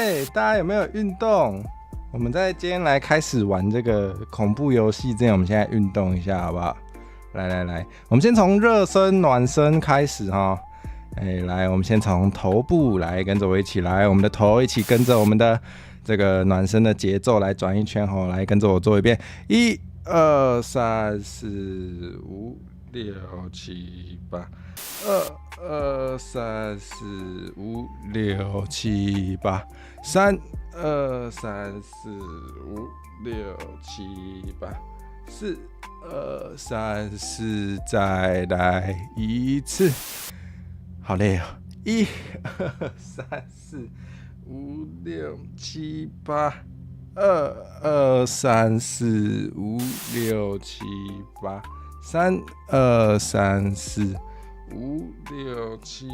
欸，大家有沒有運動？我們在今天來開始玩這個恐怖遊戲之前，我們現在運動一下，好不好？來來來，我們先從熱身暖身開始哈。哎，來，我們先從頭部來，跟着我一起來，我們的頭一起跟着我們的這個暖身的節奏來轉一圈吼，來跟着我做一遍，一、二、三、四、五、六、七、八，二、二、三、四、五、六、七、八，三、二、三、四、五、六、七、八，四、二、三、四，再來一次。好累哦！一、二、三、四、五、六、七、八，二、二、三、四、五、六、七、八，三、二、三、四、五、六、七、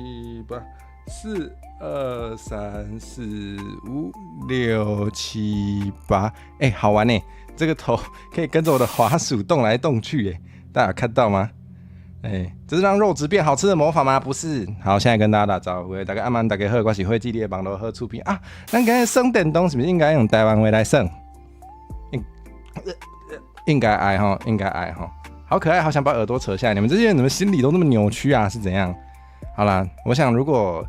八，四、二、三、四、五、六、七、八。哎，好玩呢！這個頭可以跟着我的滑鼠動來動去，哎，大家有看到嗎？哎，這是讓肉質變好吃的魔法嗎？不是。好，現在跟大家打招呼，大家暗暝，大家好，我是火姊你的網路好厝邊啊。咱今日耍電動是毋是應該用台灣話來耍？應該愛吼，應該愛吼。好可愛，好想把耳朵扯下來。你們這些人怎麼心裡都那麼扭曲啊？是怎樣？好啦，我想如果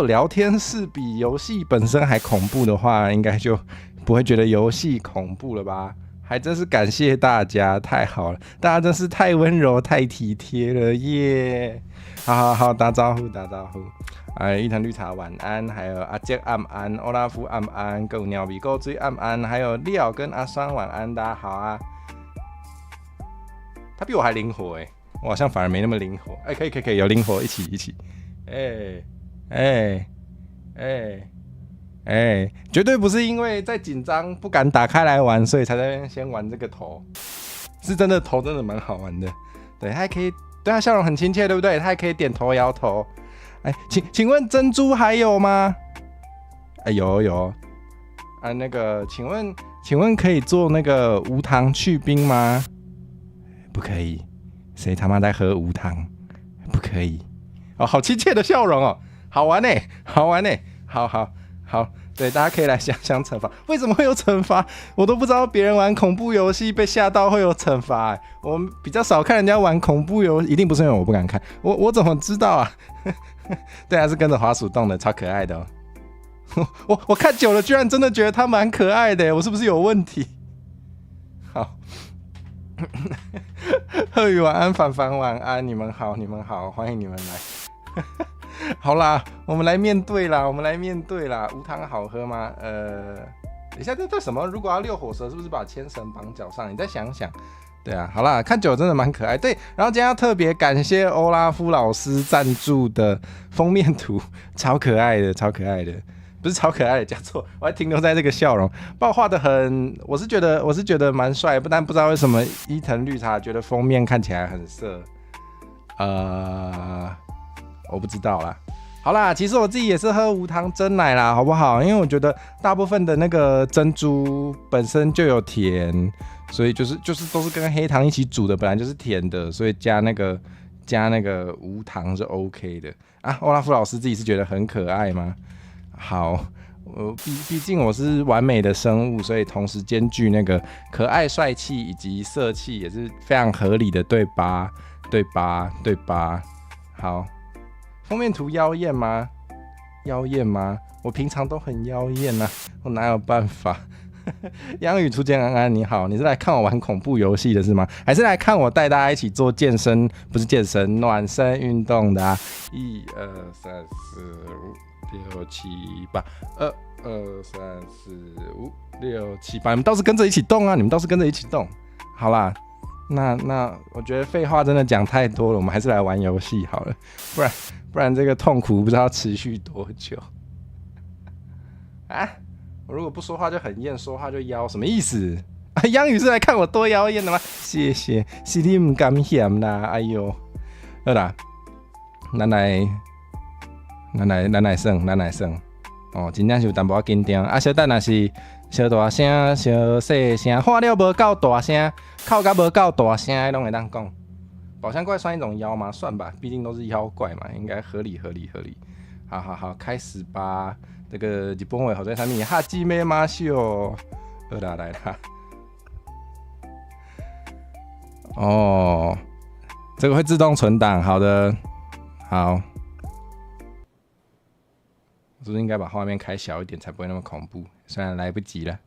聊天是比遊戲本身還恐怖的話，應該就不會覺得遊戲恐怖了吧？還真是感謝大家，太好了，大家真是太溫柔、太體貼了耶！好好好，打招呼，打招呼。哎，一藤綠茶晚安，還有阿杰暗安、歐拉夫暗安、狗鳥比狗追暗安，還有利奧跟阿酸晚安，大家好啊。他比我還靈活哎，我好像反而沒那麼靈活。哎，可以可以可以，有靈活，一起一起。哎哎哎哎，絕對不是因為在緊張不敢打開來玩，所以才在那邊先玩這個頭。是真的頭真的蠻好玩的，對，他還可以，對他笑容很親切，對不對？他還可以點頭搖頭。哎，請問珍珠還有嗎？哎，有有。啊，那個，請問可以做那個無糖去冰嗎？不可以，誰他媽在喝無糖？不可以。哦，好親切的笑容哦，好玩呢，好玩呢，好好好，對，大家可以來想想懲罰，為什麼會有懲罰？我都不知道別人玩恐怖遊戲被嚇到會有懲罰。我們比較少看人家玩恐怖遊，一定不是因為我不敢看，我怎麼知道啊？對啊，是跟着滑鼠動的，超可愛的哦。我看久了，居然真的覺得它蠻可愛的，我是不是有問題？好，賀宇晚安，凡凡晚安，你們好，你們好，歡迎你們來。好啦，我們來面對啦，我們來面對啦。無糖好喝嗎？等一下，這什麼？如果要遛火蛇，是不是把牽繩綁腳上？你再想想。對啊，好啦，看久了真的蠻可愛。對，然後今天要特別感謝歐拉夫老師贊助的封面圖，超可愛的，超可愛的，不是超可愛的，講錯，我還停留在這個笑容，把我畫得很，我是覺得蠻帥，不但不知道為什麼伊藤綠茶覺得封面看起來很色，我不知道啦。好啦，其實我自己也是喝無糖珍奶啦，好不好？因為我覺得大部分的那個珍珠本身就有甜，所以就是都是跟黑糖一起煮的，本來就是甜的，所以加那個無糖是 OK 的啊。歐拉夫老師自己是覺得很可愛嗎？好，我畢竟我是完美的生物，所以同時兼具那個可愛、帥氣以及色氣，也是非常合理的，對吧？對吧？對吧？好。封面圖妖豔嗎？妖豔嗎？我平常都很妖豔啊，我哪有辦法？央宇初見安安你好，你是來看我玩恐怖遊戲的是嗎？還是來看我帶大家一起做健身？不是健身，暖身運動的啊！一二三四五六七八，二二三四五六七八，你們倒是跟着一起動啊！你們倒是跟着一起動。好啦，那我覺得廢話真的講太多了，我們還是來玩遊戲好了，不然這個痛苦不知道持續多久啊！我如果不說話就很豔，說話就妖，什麼意思？啊，央宇是來看我多妖豔的嗎？謝謝，是你毋甘嫌啦！哎呦，好啦，咱來耍，咱來耍。哦，真正是有淡薄仔緊張。啊，小等若是小大聲、小細聲，喊了無夠大聲，哭甲無夠大聲，攏會當講。寶箱怪算一種妖嗎？算吧，畢竟都是妖怪嘛，應該合理合理合理。好好好，開始吧。這個日本話號做啥物？哈基梅馬秀，好啦，來啦。哦，這個會自動存檔，好的，好。是不是應該把畫面開小一點，才不會那麼恐怖？雖然來不及了。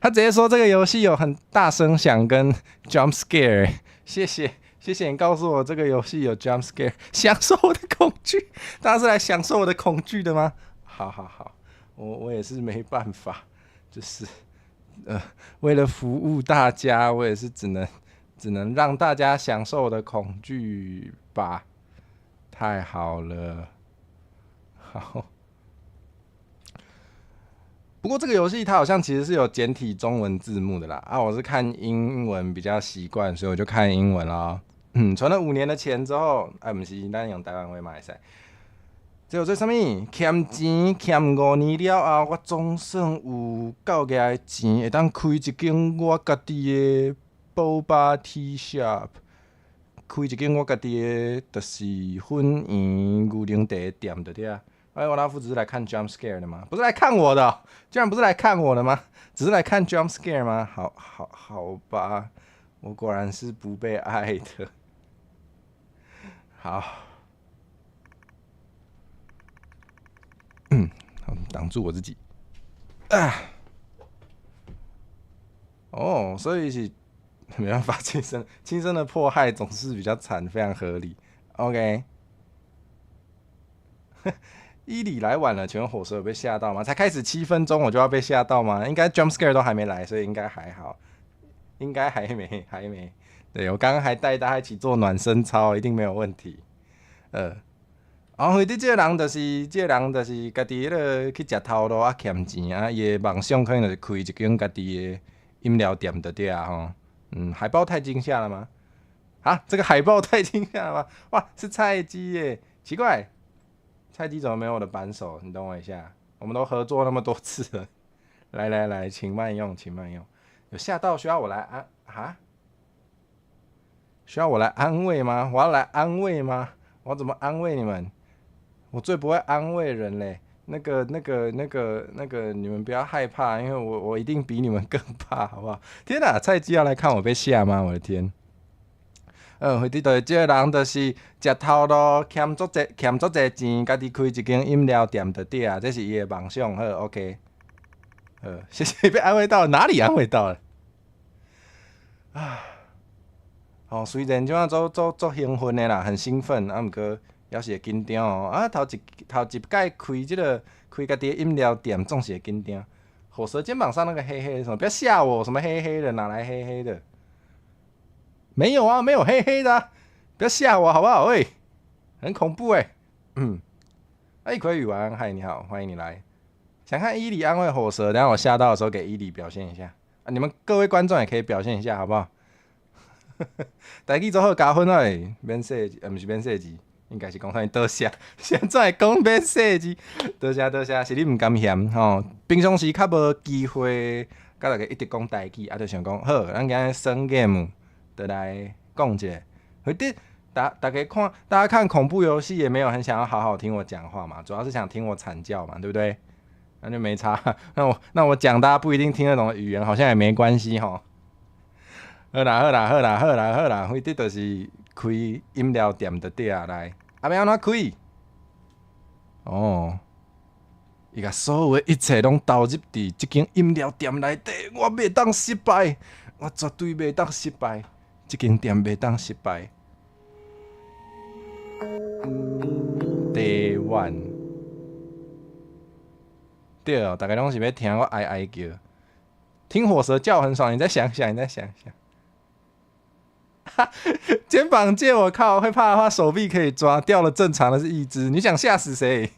他直接說這個遊戲有很大聲響跟 jump scare，謝謝謝謝你告訴我這個遊戲有 jump scare，享受我的恐懼，大家是來享受我的恐懼的嗎？好好好，我也是沒辦法，就是為了服務大家，我也是只能讓大家享受我的恐懼吧。太好了，好。不過這個遊戲它好像其實是有簡體中文字幕的啦。啊，我是看英文比較習慣，所以我就看英文咯。嗯，存了5年的錢之後，哎，毋是，咱用台灣話嘛會使。這叫做啥物？欠錢欠5年了後，我總算有夠額的錢，會當開一間我家己的 boba tea shop，開一間我家己的，就是粉圓牛奶茶店，就對啊。哎，我老夫只是來看 jump scare 的嗎？不是來看我的，居然不是來看我的嗎？只是來看 jump scare 嗎？好好好吧，我果然是不被愛的。好，好，擋住我自己。啊，哦，所以是沒辦法，親身的迫害總是比較慘，非常合理。OK。伊里來晚了，請問火蛇有被嚇到嗎？才開始7分鐘，我就要被嚇到嗎？應該 jump scare 都還沒來，所以應該還好，應該還沒，還沒。對，我剛剛還帶大家一起做暖身操，一定沒有問題。哦，反正這個人就是家己彼个去食頭路啊，欠錢啊，伊的夢想可能就是開一間家己的飲料店就對啊吼。嗯，海報太驚嚇了嗎？啊，這個海報太驚嚇了嗎？哇，是菜雞耶，奇怪。菜雞怎麼沒有我的扳手？你等我一下，我們都合作那麼多次了。來來來，請慢用，請慢用。有嚇到需要我來安啊？需要我來安慰嗎？我要來安慰嗎？我怎麼安慰你們？我最不會安慰人嘞。那個、那個、那個、那個，你們不要害怕，因為我一定比你們更怕，好不好？天哪，菜雞要來看我被嚇嗎？我的天！嗯，反正就是這個人，就是食頭路，欠足濟，欠足濟錢，家己開一間飲料店就對啊，這是伊的夢想。好，OK。謝謝，被安慰到，哪裡安慰到了？啊，哦，雖然這馬足足足興奮的啦，很興奮，啊，毋過猶是會緊張哦。啊，頭一擺開這個開家己的飲料店，總是會緊張。火蛇肩膀上那個黑黑的什麼？不要嚇我！什麼黑黑的？哪來黑黑的？沒有啊，沒有黑黑的，不要嚇我好不好？喂，很恐怖哎。嗯，哎，葵宇晚安，嗨，你好，歡迎你來。想看伊里安慰火蛇，等下我嚇到的時候給伊里表現一下啊！你們各位觀眾也可以表現一下，好不好？台語做好加分哎，免細，毋是免細字，應該是講啥物多謝。現在講免細字，多謝多謝，是你毋甘嫌吼。平常時較無機會，佮大家一直講台語，啊，就想講好，咱今日耍 game 就來講一下。反正大家看，大家看恐怖遊戲也沒有很想要好好聽我講話嘛，主要是想聽我慘叫嘛，對不對？那就沒差。那我講大家不一定聽得懂的語言，好像也沒關係吼。好啦好啦好啦好啦好啦，反正就是開飲料店就對啊，來，啊欲按怎開？哦，伊共所有的一切攏投入佇這間飲料店內底，我袂當失敗，我絕對袂當失敗，這間店袂當失敗。Day one，對哦，大家攏是欲聽我哀哀叫，聽火蛇叫很爽，你再想想，你再想想。肩膀借我靠，會怕的話手臂可以抓，掉了正常的是一隻，你想嚇死誰？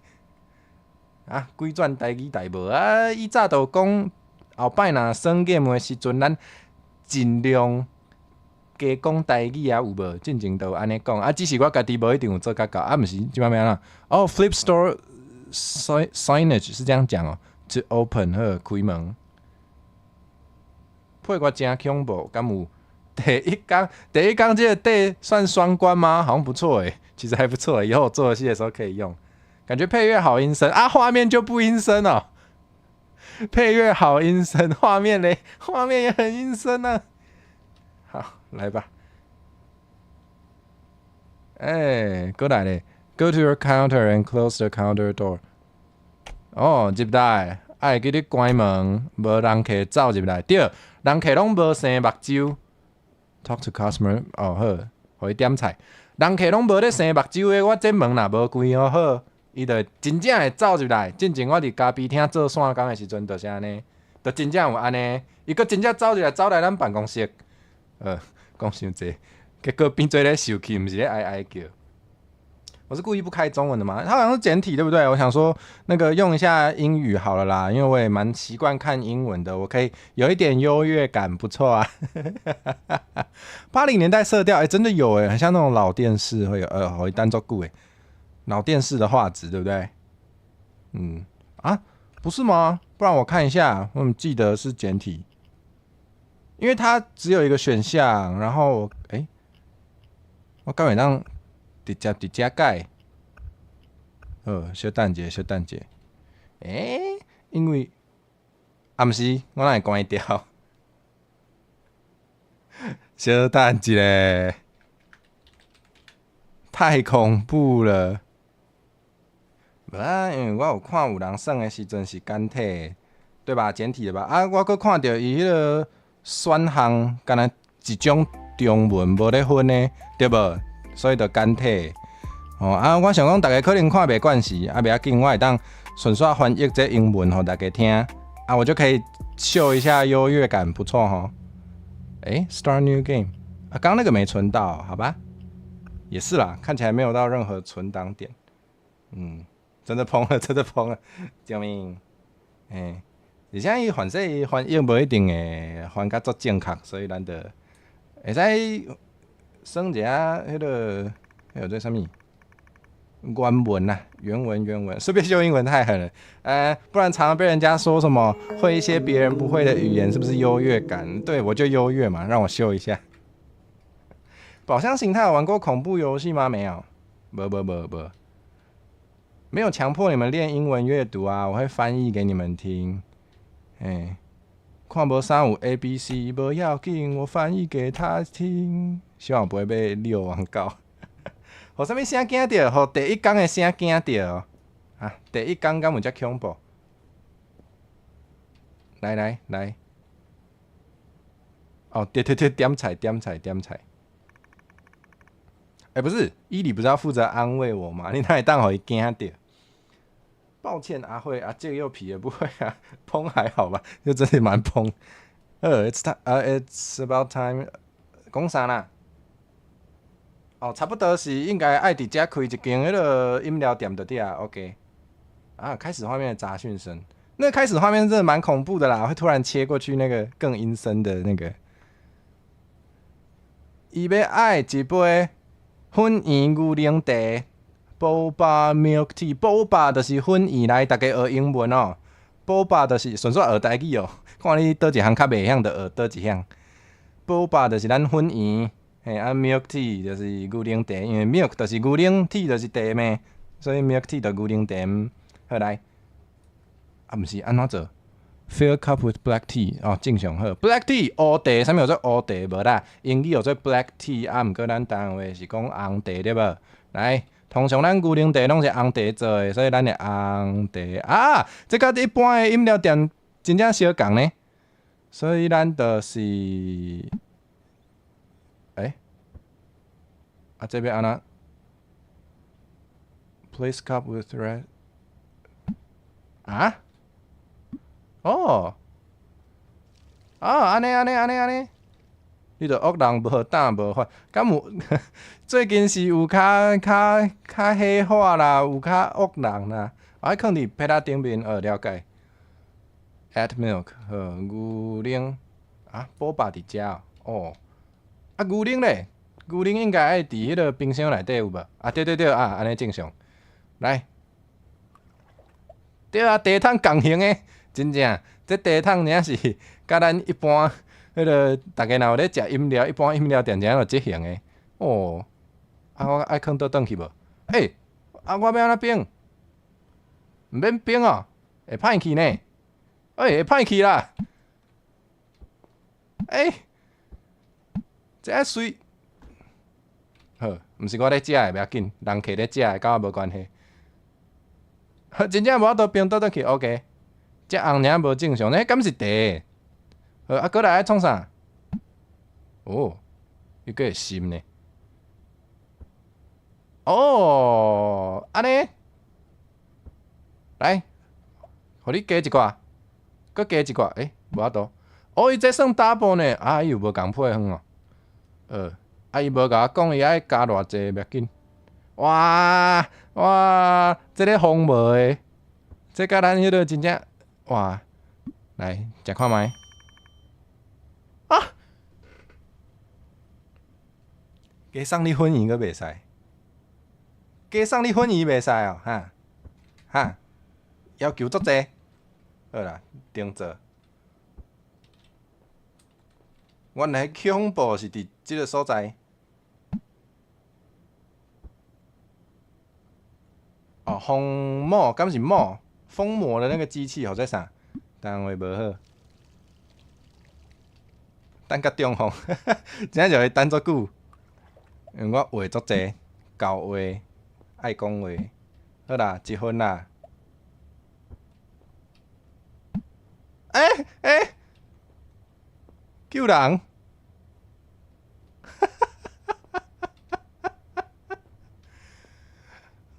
啊，鬼轉台語台無啊！以早就講後擺若耍 game 的時陣，咱盡量加講台語啊，有無？進前都有按呢講啊，只是我家己無一定有做較到啊，毋是這擺欲按怎？哦，Flip store signage 是這樣講哦，to open 好開門，配我真恐怖，敢有？第一工，第一工這個 day 算雙關嗎？好像不錯誒，其實還不錯，以後我做遊戲的時候可以用。感覺配樂好陰森啊，畫面就不陰森哦。配樂好陰森，畫面嘞，畫面也很陰森啊。好，來吧。欸，過來咧，Go to your counter and close the counter door。哦，入來，愛記得關門，無人客走入來。對，人客攏無生目睭。Talk to customer。哦好，予伊點菜。人客攏無咧生目睭的，我這門若無關好好，伊就真正會走入來。進前我佇咖啡廳做散工的時陣，就是按呢，就真正有按呢。伊閣真正走入來，走來咱辦公室。講傷濟，結果變做咧受氣，毋是咧哀哀叫。我是故意不開中文的嘛？它好像是簡體，對不對？我想說那個用一下英語好了啦，因為我也蠻習慣看英文的，我可以有一點優越感，不錯啊。80年代色調，欸，真的有欸，很像那種老電視會有，會單做久欸，老電視的畫質，對不對？嗯，啊，不是嗎？不然我看一下，我怎記得是簡體，因為它只有一個選項，然後，欸，我敢會當直接佇遮改，好，小等一下，小等一下。欸，因為啊，毋是，我哪會關掉？小等一下，太恐怖了。無啊，因為我有看有人耍的時陣是簡體，對吧？簡體的吧？啊，我閣看著伊彼个選項，敢若一種中文無咧分的，對無？所以就簡體。哦啊，我想講，逐家可能看袂慣勢，啊，袂要緊，我會當順紲翻譯這英文予大家聽，啊，我就可以秀一下優越感，不錯吼。欸，Start new game，啊，剛剛那個沒存到，好吧？也是啦，看起來沒有到任何存檔點。嗯，真的崩了，真的崩了，救命！欸，而且伊反正伊翻譯無一定會翻甲足正確，所以咱就會使耍一下彼个，彼個做啥物？原文啊，原文原文，順便秀英文太狠了，不然常常被人家說什麼會一些別人不會的語言，是不是優越感？對，我就優越嘛，讓我秀一下。寶箱形態有玩過恐怖遊戲嗎？沒有，無無無無，沒有強迫你們練英文閱讀啊，我會翻譯給你們聽。欸，看無三五 A B C，無要緊，我翻譯給他聽，希望我不會被六網告。予啥物聲驚著？予第一工的聲驚著啊！第一工敢有遮恐怖？來來來，哦，對對對，點菜點菜點菜。欸，不是，伊里不是要負責安慰我嗎？你哪會當予伊驚著？抱歉，阿慧，啊，這個又皮也不會啊，崩還好吧？就真的蠻崩。It's time，It's about time，講啥啦？哦，差不多是應該愛佇遮開一間彼个飲料店就對啊，OK。啊，開始畫面的雜訊聲，那個開始畫面真的蠻恐怖的啦，會突然切過去那個更陰森的那個。伊欲愛一杯粉圓牛奶茶，Boba milk tea，Boba 就是粉圓來，逐家學英文哦。Boba 就是順紲學台語哦，看你佗一項較袂曉，就學佗一項。Boba 就是咱粉圓，嘿，啊 milk tea 就是牛奶茶，因為 milk 就是牛奶，tea 就是茶嘛，所以 milk tea 就牛奶茶。好來，啊毋是按怎做？Fill cup with black tea，哦，正常好。Black tea 烏茶，啥物叫做烏茶？無啦，英語叫做 black tea，啊，毋過咱台灣話是講紅茶對無？來，通常咱牛奶茶攏是紅茶做的，所以咱會紅茶啊，這佮一般的飲料店真正相仝呢。所以咱就是，欸，啊，這欲按怎？Place cup with red，啊？哦，啊，按呢按呢按呢按呢，你著惡人無膽無法，敢有？最近是有較較較黑化啦，有較惡人啦，啊，囥佇撇仔頂面，哦，了解。Add milk，好，牛奶啊，boba 佇遮哦，啊，牛奶咧，牛奶應該愛佇彼个冰箱內底有無？啊，對對對，啊，按呢正常。來，對啊，茶桶仝型的。真正，這茶桶爾是佮咱一般彼个，逐家若有咧食飲料，一般飲料店遮就這型的。哦，啊，我愛囥倒轉去無？欸，啊，我欲按怎冰？毋免冰哦，會歹去呢。欸，會歹去啦！欸，這愛媠。好，毋是我咧食的，袂要緊，人客咧食的，佮我無關係。真正無法度冰倒轉去，OK。這紅爾無正常，呢敢是茶？好，啊，閣來愛創啥？哦，伊閣會滲呢。哦，按呢，來，予你加一寡，閣加一寡，欸，無法度。哦，伊這算 double 呢？啊，伊有無仝配方哦？啊，伊無共我講，伊愛加偌濟，袂要緊。哇哇，這个風味的，這佮咱彼个真正哇，來食看覓。啊！加送你粉圓閣袂使，加送你粉圓袂使哦，哈哈，要求足濟。好啦，定做。原來恐怖是佇這个所在。哦，封膜，敢是膜？封膜的那個機器，或者啥？單位無好，等甲中風，真正就會等足久。因為我話足濟，厚話，愛講話。好啦，一分啦。欸欸，救人！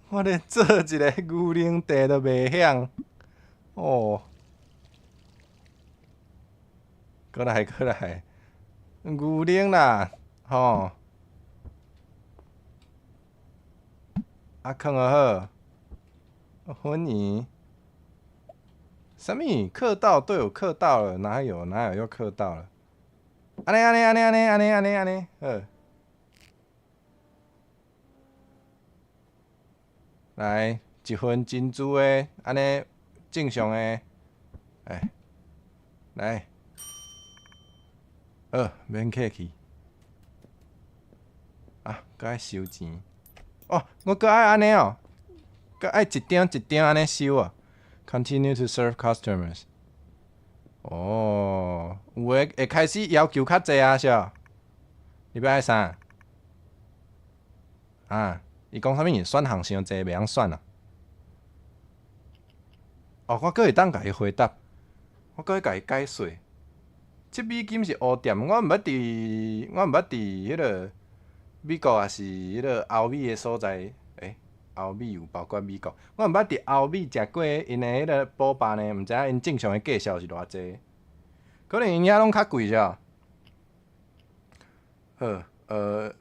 我咧做一个牛奶茶都袂曉，哦，閣來閣來，牛奶啦，吼，啊，囥予好，粉圓，啥物？剋到都有剋到了，哪有哪有又剋到了？按呢按呢按呢按呢按呢按呢按呢，好。來一份珍珠的，按呢正常的，欸，來，好，免客氣。啊，閣愛收錢。哦，我閣愛按呢哦，閣愛一張一張按呢收啊。Continue to serve customers。哦，有的會開始要求較濟啊，是無？你欲愛啥？啊？伊講啥物？選項傷濟，袂曉選啊！哦，我閣會當共伊回答，我閣會共伊解說。7美金是烏店，我毋捌佇，我毋捌佇彼个美國，抑是彼个歐美的所在。欸，歐美有包括美國，我毋捌佇歐美食過𪜶的彼个 boba 呢，毋知影𪜶正常的價數是偌濟。可能𪜶遐攏較貴是無？好，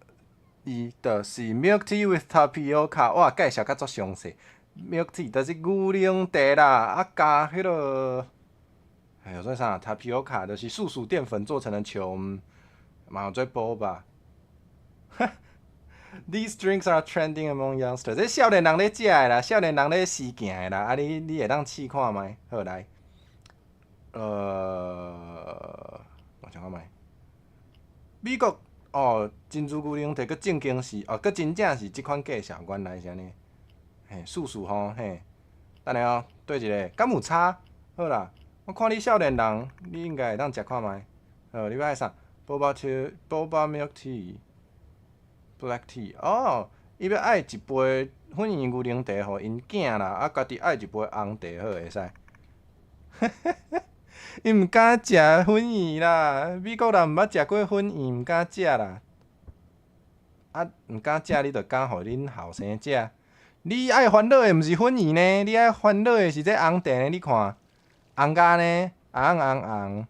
伊就是 milk tea with tapioca，哇，介紹甲足詳細。milk tea 就是牛奶茶啦，啊加彼个，哎呦，這啥？tapioca 就是素薯澱粉做成的球，嘛有做 boba。 These drinks are trending among youngsters。這少年人咧食的啦，少年人咧時行的啦，啊你你會當試看覓？好來，我想看覓。美國哦，珍珠牛奶茶閣正經是哦，閣真正是這款介紹，原來是按呢。嘿，素薯吼，嘿，等下哦，對一个，敢有差？好啦，我看你少年人，你應該會當食看覓。好，你欲愛啥？Boba tea，Boba milk tea，black tea。哦，伊欲愛一杯粉圓牛奶茶予𪜶囝啦，啊，家己愛一杯紅茶，好會使。伊毋敢食粉圓啦，美國人毋捌食過粉圓，毋敢食啦。啊，毋敢食，你就敢予恁後生食。你愛煩惱的毋是粉圓呢，你愛煩惱的是這紅茶呢。你看，紅甲呢，紅紅紅，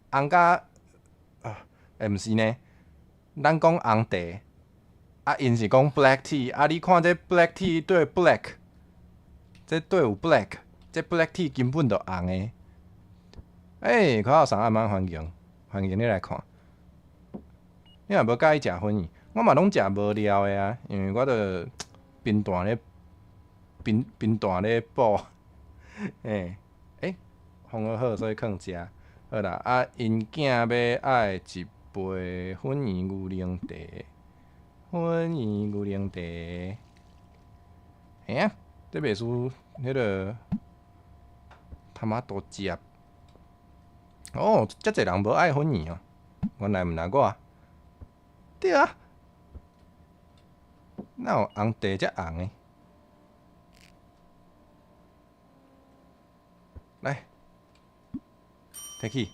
紅甲，啊，欸，毋是呢，咱講紅茶，啊，𪜶是講 black tea，啊，你看這 black tea 對 black，這對有 black，這 black tea 根本就紅的。欸，看有啥暗環境？環境你來看，你若無佮意食粉圓，我嘛攏食無料的啊，因為我著平淡咧，平平淡咧補，欸，欸，風好好，所以囥遮。好啦，啊，𪜶囝欲愛一杯粉圓牛奶茶，粉圓牛奶茶，嘿啊，這袂輸彼个他媽多汁。哦，遮濟人無愛粉圓哦，原來毋若我。對啊，哪有紅茶遮紅的？來，提去。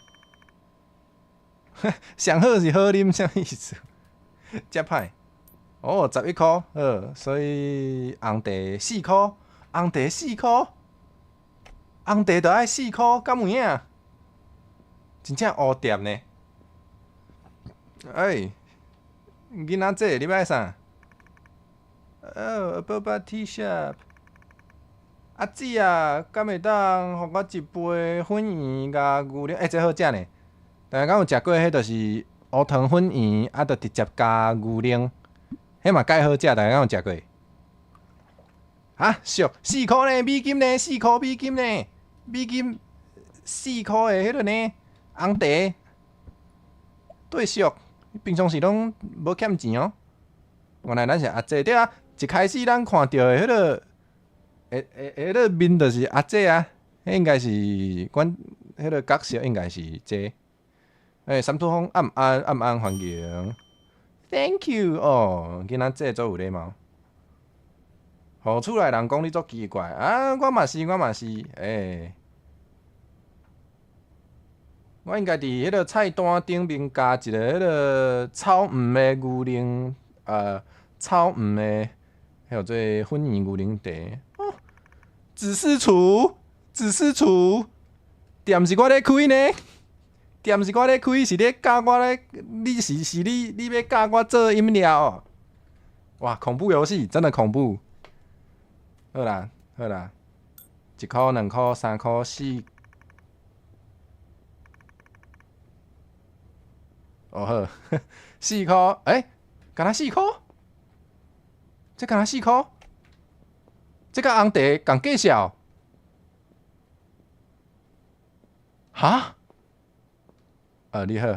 上好是好啉，啥意思？遮歹。哦，11箍，好，所以紅茶四箍，紅茶四箍，紅茶著愛四箍，敢有影？真正烏店呢。哎，囡仔姐，你欲愛啥？哦，boba tea shop。阿姊啊，敢會當予我一杯粉圓佮牛奶？欸，這好食呢。大家敢有食過？彼就是烏糖粉圓，啊，就直接加牛奶，彼嘛蓋好食。大家敢有食過？哈，俗四箍呢？美金呢？四箍美金呢？美金四箍的彼个呢？紅茶對俗，平常時攏無欠錢哦。原來咱是阿姐對啊，一開始咱看著的彼个，彼个面就是阿姐啊，彼應該是阮彼个角色應該是這。欸，三兔風暗暗暗暗歡迎，Thank you 哦，囡仔姐足有禮貌。予厝內人講你足奇怪啊，我嘛是，我嘛是，欸。我應該佇彼个菜單頂面加一个彼个草黃的牛奶，草黃的，彼號做粉圓牛奶茶。哦，紫式廚，紫式廚，店是我咧開呢，店是我咧開，是咧教我咧，你是是你你欲教我做飲料哦？哇，恐怖遊戲真的恐怖。好啦，好啦，1箍、2箍、3箍、4。哦好，四箍，欸，敢若四箍？這敢若四箍？這佮紅茶仝價數？哈？啊，你好，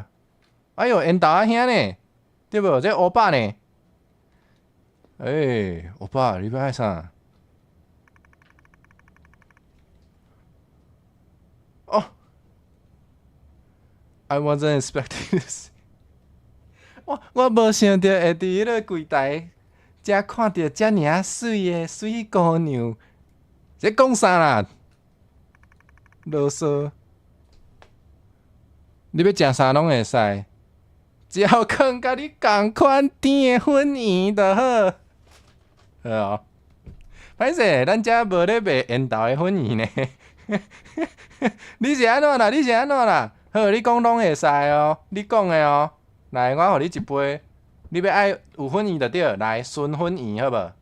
哎喲，緣投仔兄呢？對無？這歐巴呢？欸，歐巴，你欲愛啥？哦，I wasn't expecting this。我無想著會佇彼个櫃台遮看著遮爾仔媠的水姑娘，這講啥啦？囉嗦！你欲食啥攏會使，只要囥佮你仝款甜的粉圓就好。好哦，歹勢，咱遮無咧賣緣投的粉圓呢。你是按怎啦？你是按怎啦？好，你講攏會使哦，你講的哦。來，我予你一杯，你欲愛有粉圓就對，來純粉圓好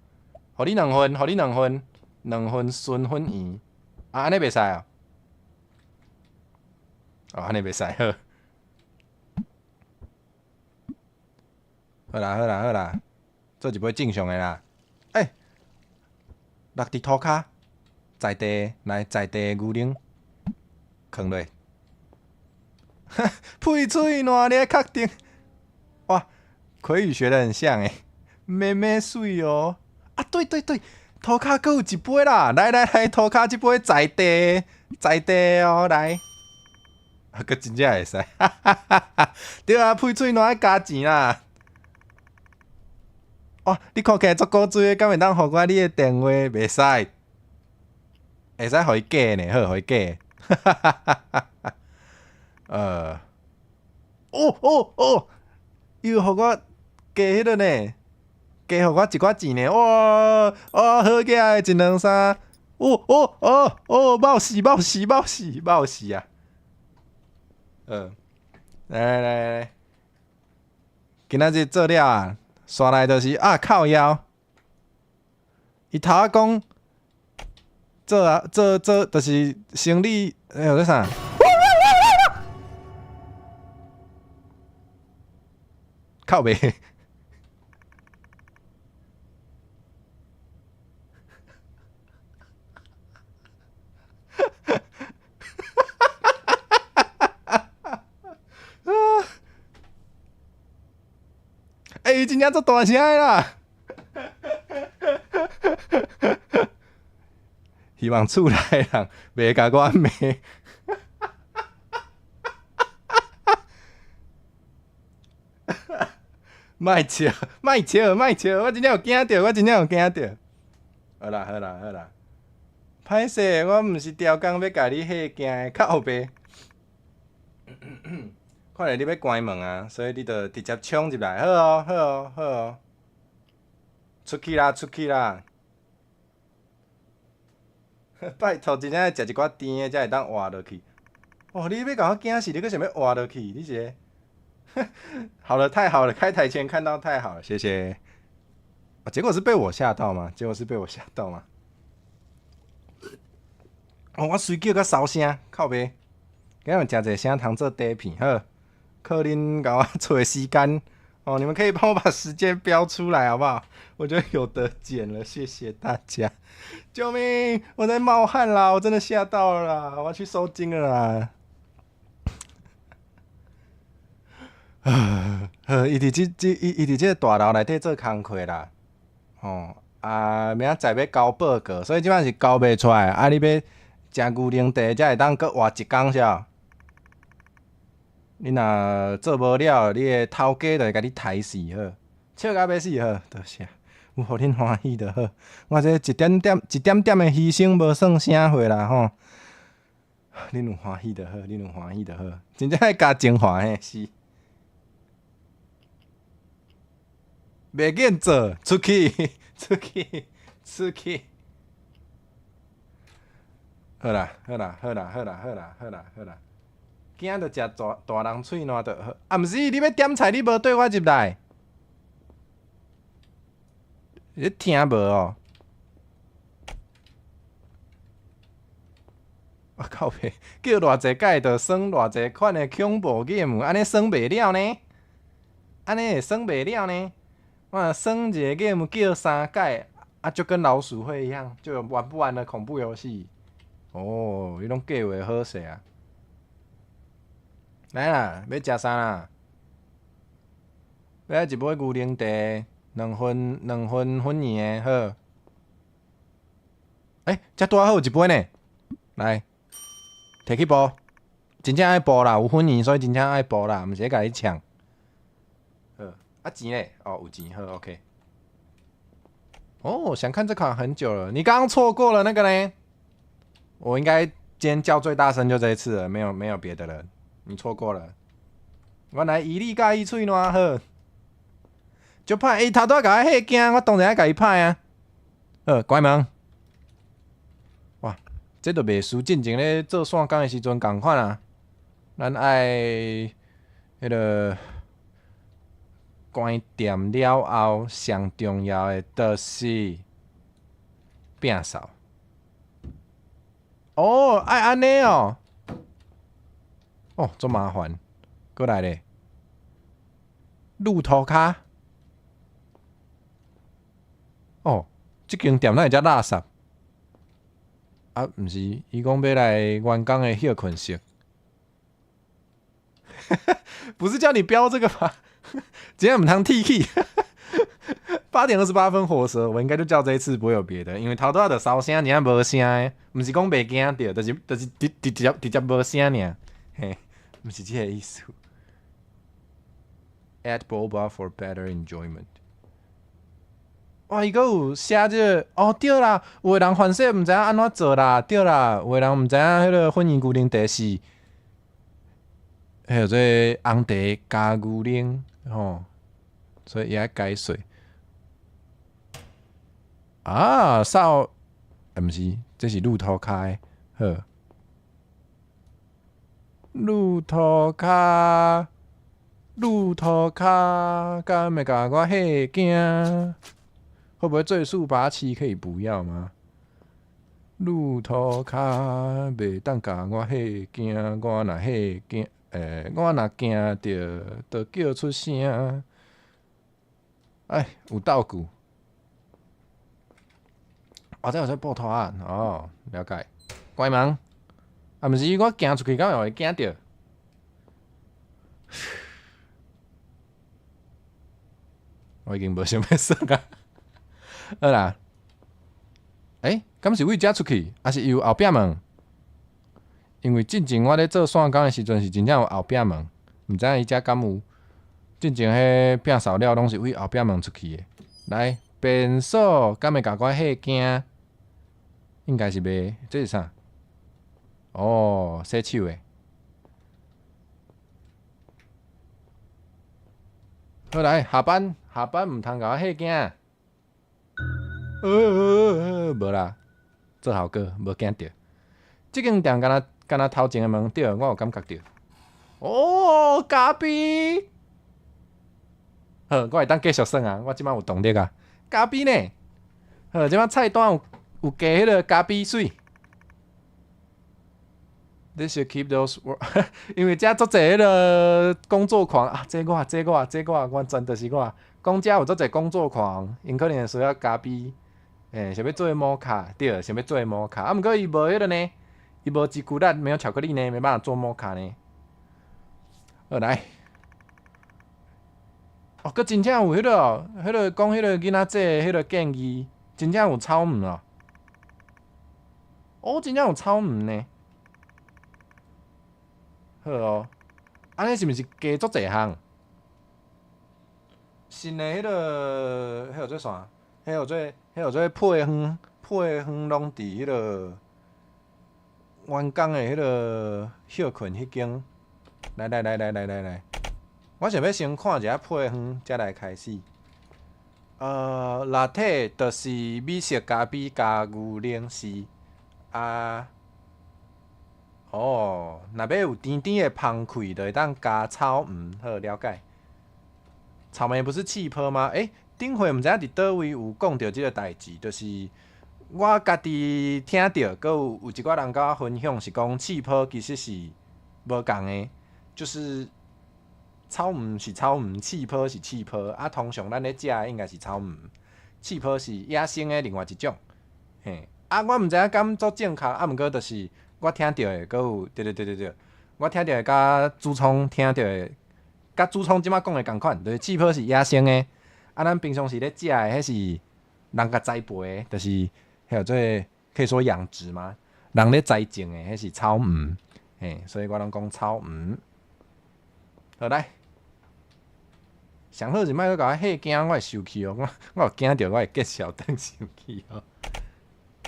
無？予你兩份，予你兩份，兩份純粉圓。啊，按呢袂使哦？哦，按呢袂使好。好啦好啦好啦，做一杯正常的啦。欸，落佇塗跤，在地來在地牛奶，囥落。屁喙瀾，你愛確定？哇，魁語學得很像欸，妹妹媠哦。啊，對對對，塗跤閣有一杯啦！來來來，塗跤這杯在地在地哦，來。啊，閣真正會使，哈哈哈哈！對啊，屁喙瀾愛加錢啦。哇，你看起來足古錐的，敢會當予我你的電話？袂使，會使予伊假呢，好，予伊假。哈哈哈哈哈！哦哦哦，伊有予我加彼个呢，加予我一寡錢呢，哇哇好起來，一兩三，哦哦哦哦，冒死冒死冒死冒死啊！來來來來，今仔日做了啊，煞來就是啊靠腰，伊頭仔講做啊做做，就是生理，欸，號做啥？靠北。欸，伊真正足大聲的啦！希望厝內人袂共我罵。莫笑，莫笑，莫笑！我真正有驚著，我真正有驚著。好啦，好啦，好啦。歹勢，我毋是刁工欲共你嚇驚的，靠北。看來你欲關門啊，所以你就直接衝入來，好哦，好哦，好哦。出去啦，出去啦！拜託，真正愛食一寡甜的，才會當活落去。哦，你欲共我驚死，你閣想欲活落去？你是個？好了，太好了，開台前看到太好了，謝謝。啊，結果是被我嚇到嗎？結果是被我嚇到嗎？哦，我隨叫閣燒聲，靠北。今日食一個聲通做底片，好。靠恁共我揣時間哦，你們可以幫我把時間標出來，好不好？我就有得剪了，謝謝大家。救命！我在冒汗啦，我真的嚇到了啦，我要去收驚了啦。啊，伊佇這這伊伊佇這個大樓內底做工課啦，吼啊，明仔載欲交報告，所以這擺是交袂出來。啊，你欲食牛奶茶才會當閣活一工啥？你若做無了，你的頭家就會共你刣死好，笑甲欲死好，多謝，有予恁歡喜就好。我這一點點一點點的犧牲，無算啥貨啦吼。恁有歡喜就好，恁有歡喜就好，真正愛加精華嘿是。袂緊做，出去，出去，出去。好啦，好啦，好啦，好啦，好啦，好啦，好啦。驚就食大大人喙瀾就好。啊，毋是，你欲點菜，你無綴我入來，你聽無哦？啊靠北，叫偌濟擺就耍偌濟款的恐怖 game，按呢耍袂了呢？按呢會耍袂了呢？我耍一个 game 叫三擺，啊，就跟老鼠會一樣，就有玩不完的恐怖遊戲。哦，你攏計劃好勢啊！來啦，欲食啥啦？欲愛一杯牛奶茶，兩份兩份粉圓的好。欸，這拄仔好有一杯呢，來，提去煲，真正愛煲啦，有粉圓，所以真正愛煲啦，毋是咧共你搶。好，啊錢咧？哦，有錢，好，OK。哦，想看這款很久了，你剛剛錯過了那個呢？我應該今天叫最大聲就這一次了，沒有沒有別的了，你錯過了。原來伊你佮意喙瀾好，就歹，伊頭拄仔共我嚇驚，我當然愛共伊歹啊。好，關門。哇，這就袂輸進前咧做線工的時陣仝款啊。咱愛彼个關店了後，上重要的就是摒掃。哦，愛按呢哦。哦，足麻煩。閣來咧，路塗跤。哦，這間店哪會遮垃圾？啊，毋是，伊講欲來員工的歇睏室。不是叫你標這個嗎？今天毋通鐵齒。8點28分火舌，我應該就叫這一次，不會有別的，因為頭拄仔就燒聲，而且無聲的，毋是講袂驚著，就是就是直直接直接無聲爾，嘿，毋是這個意思。Add boba for better enjoyment。哇，伊閣有寫這個，哦對啦，有的人凡勢毋知影按怎做啦，對啦，有的人毋知影彼个粉圓牛奶茶是，彼個紅茶加牛奶吼，所以伊愛解說。啊，掃，欸，毋是，這是路塗跤的，好。路塗跤，路塗跤，敢會共我嚇驚？會不會最速八七可以不要嗎？路塗跤袂當共我嚇驚，我若嚇驚，欸，我若驚著，就叫出聲。哎，有道具。哦，這有說布拖仔，哦，了解。關門。啊，毋是，我行出去，敢會驚著？我已經無想欲耍啊。好啦，欸，敢是為遮出去，抑是伊有後壁門？因為進前我咧做線工的時陣是真正有後壁門，毋知影伊遮敢有。進前彼摒掃了攏是為後壁門出去的。來，便所敢會共我嚇驚？應該是袂，這是啥？哦，洗手的。好來，下班，下班毋通共我嚇驚。無啦，做效果無驚著。這間店敢若敢若頭前的門對，我有感覺著。哦，咖啡。好，我會當繼續耍啊！我這擺有動力啊。咖啡呢？好，這擺菜單有加彼个咖啡水。This should keep those，因為遮足濟彼个工作狂啊！這我，這我，這我，完全就是我。講遮有足濟工作狂，𪜶可能會需要咖啡，欸，想欲做摩卡，對，想欲做摩卡。啊，毋過伊無彼个呢，伊無朱古力，沒有巧克力呢，沒辦法做摩卡呢。好來，哦，閣真正有彼个，彼个講彼个囡仔這彼个建議，真正有草莓哦。哦，真正有草莓呢。好哦，按呢是毋是加足濟項？新的彼个，彼叫做啥？彼叫做，彼叫做配方，配方攏佇彼个員工的彼个歇睏彼間。來來來來來來來，我想欲先看一下配方，才來開始。Latte 就是美式咖啡加牛奶是啊。哦，若欲有甜甜的芳氣，就會當加草莓，好了解。草莓不是氣泡嗎？欸，頂回毋知影佇佗位有講著這个代誌，就是我家己聽著，閣有一寡人共我分享，是講氣泡其實是無仝的，就是草莓是草莓，氣泡是氣泡。啊，通常咱咧食的應該是草莓，氣泡是野生的另外一種。嘿，啊，我毋知影敢足正確，啊，毋過就是我聽著的，閣有對對對對對，我聽著的佮主創聽著的，佮主創這擺講的仝款，就是氣泡是野生的，啊，咱平常時咧食的，彼是人共栽培的，就是彼叫做可以說養殖嗎？人咧栽種的，彼是草莓，嘿，所以我攏講草莓。好來，上好是莫閣共我嚇驚，我會生氣哦！我有驚著，我會激笑轉生氣哦。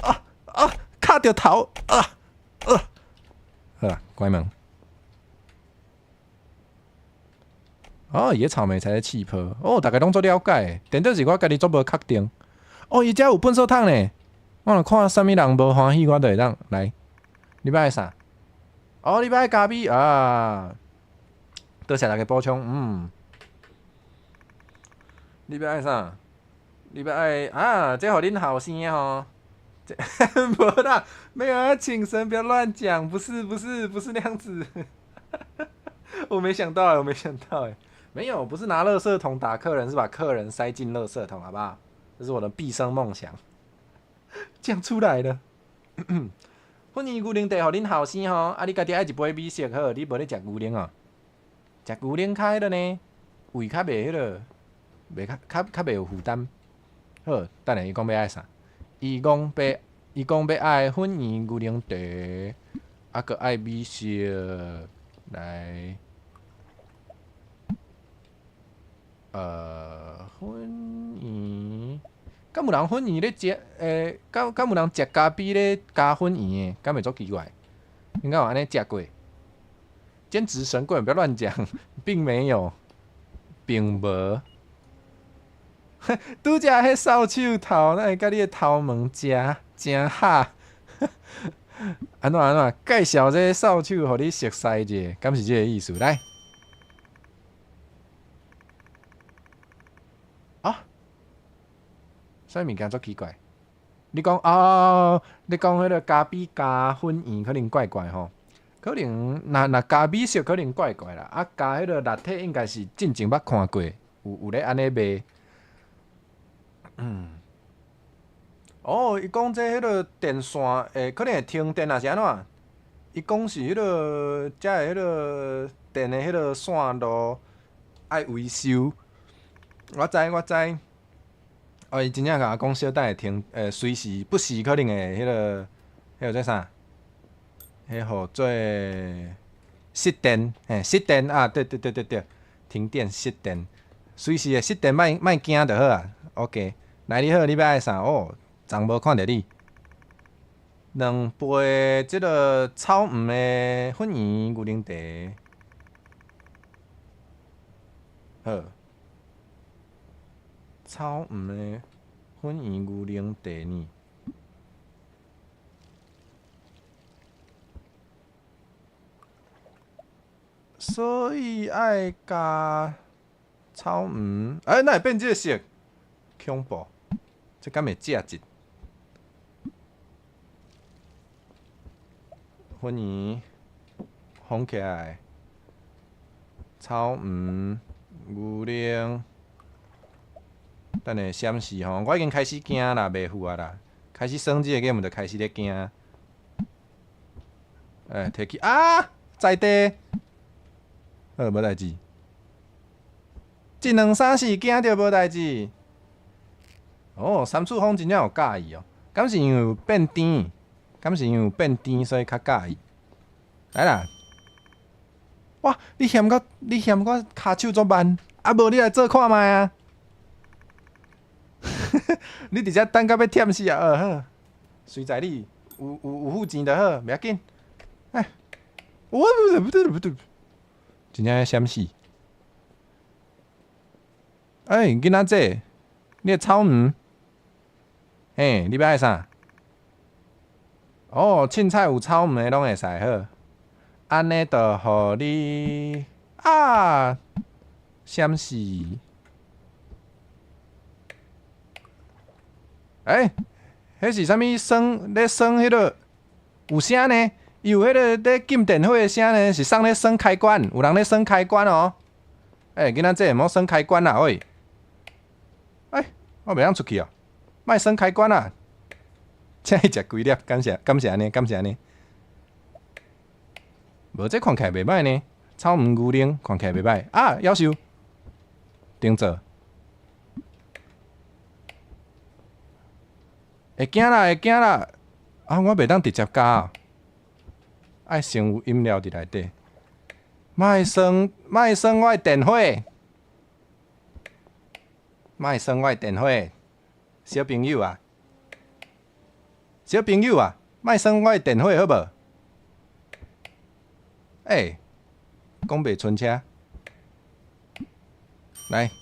啊啊！卡著頭啊！好啦，關門。哦，伊的草莓才是氣泡。哦，逐家攏足了解。顛倒是我家己足無確定。哦，伊遮有糞掃桶呢。我若看啥物人無歡喜，我就會當來。你欲愛啥？哦，你欲愛咖啡啊？多謝大家補充。嗯。你欲愛啥？你欲愛啊？這予恁後生的吼。無啦，沒有啊，請神不要亂講，不是不是不是那樣子。我沒想到欸，我沒想到欸，沒有，不是拿垃圾桶打客人，是把客人塞進垃圾桶，好不好？這是我的畢生夢想。講出來了。粉圓牛奶茶予恁後生吼，啊，你家己愛一杯美式好，你無咧食牛奶哦？食牛奶較彼个呢，胃較袂彼个，袂較較較袂有負擔。好，等下伊講欲愛啥？伊講欲愛粉圓牛奶茶，啊，閣愛美式來。粉圓，敢有人粉圓咧食？欸，敢有人食咖啡咧加粉圓的？敢會足奇怪？應該有按呢食過。兼職神棍，不要亂講，並沒有，並無。拄才彼掃帚頭，哪會佮你的頭毛食誠合？按怎按怎？介紹這掃帚予你熟似者，敢是這个意思？來。啊？啥物件足奇怪？你講哦，你講彼个咖啡加粉圓可能怪怪吼，可能若若加美式可能怪怪啦，啊加彼个 latte 應該是進前捌看過，有咧按呢賣。嗯。哦，伊講這彼个電線會可能會停電，抑是按怎？伊講是彼个遮的彼个電的彼个線路愛維修。我知我知。哦，伊真正共我講小等會停，隨時不時可能會彼個叫啥？彼號做失電，嘿，失電啊！對對對對對，停電失電，隨時會失電，莫莫驚就好啊。OK，來你好，你欲愛啥？哦，昨無看著你。兩杯這个草莓的粉圓牛奶茶。好，草莓的粉圓牛奶茶呢？所以愛加草莓，欸，哪會變這个色？恐怖！這敢會食一粉圓封起來，草莓牛奶，等下閃示吼，我已經開始驚啦，袂赴啊啦，開始耍這个 game 就開始咧驚。欸，提起啊，在地，好，無代誌。一兩三四驚著無代誌。哦，三次方真正有佮意哦，敢是因為有變甜？敢是因為有變甜，所以較佮意？來啦！哇，你嫌我，你嫌我跤手足慢，啊無你來做看覓啊！你佇遮等到欲忝死啊！哦好，隨在你，有付錢就好，袂要緊。哎，我不對不對，真正閃死！欸，囡仔姐，你的草莓，嘿，你欲愛啥？哦，凊彩有草莓攏會使好。按呢就予你啊，閃死！欸，彼是啥物耍？咧耍彼个有聲呢？伊有彼个咧禁電火的聲呢？是啥咧耍開關？有人咧耍開關哦！欸，囡仔姐，莫耍開關啦，喂！欸，我袂曉出去哦，莫耍開關啦！請伊食幾粒，感謝感謝按呢，感謝按呢。無這看起來袂䆀呢，草莓牛奶看起來袂䆀啊！夭壽，頂座。會驚啦，會驚啦！啊，我袂當直接加啊，愛先有飲料佇內底。莫耍，莫耍我的電火，莫耍我的電火，小朋友啊，小朋友啊，莫耍我的電火好無？欸，講袂順車，來，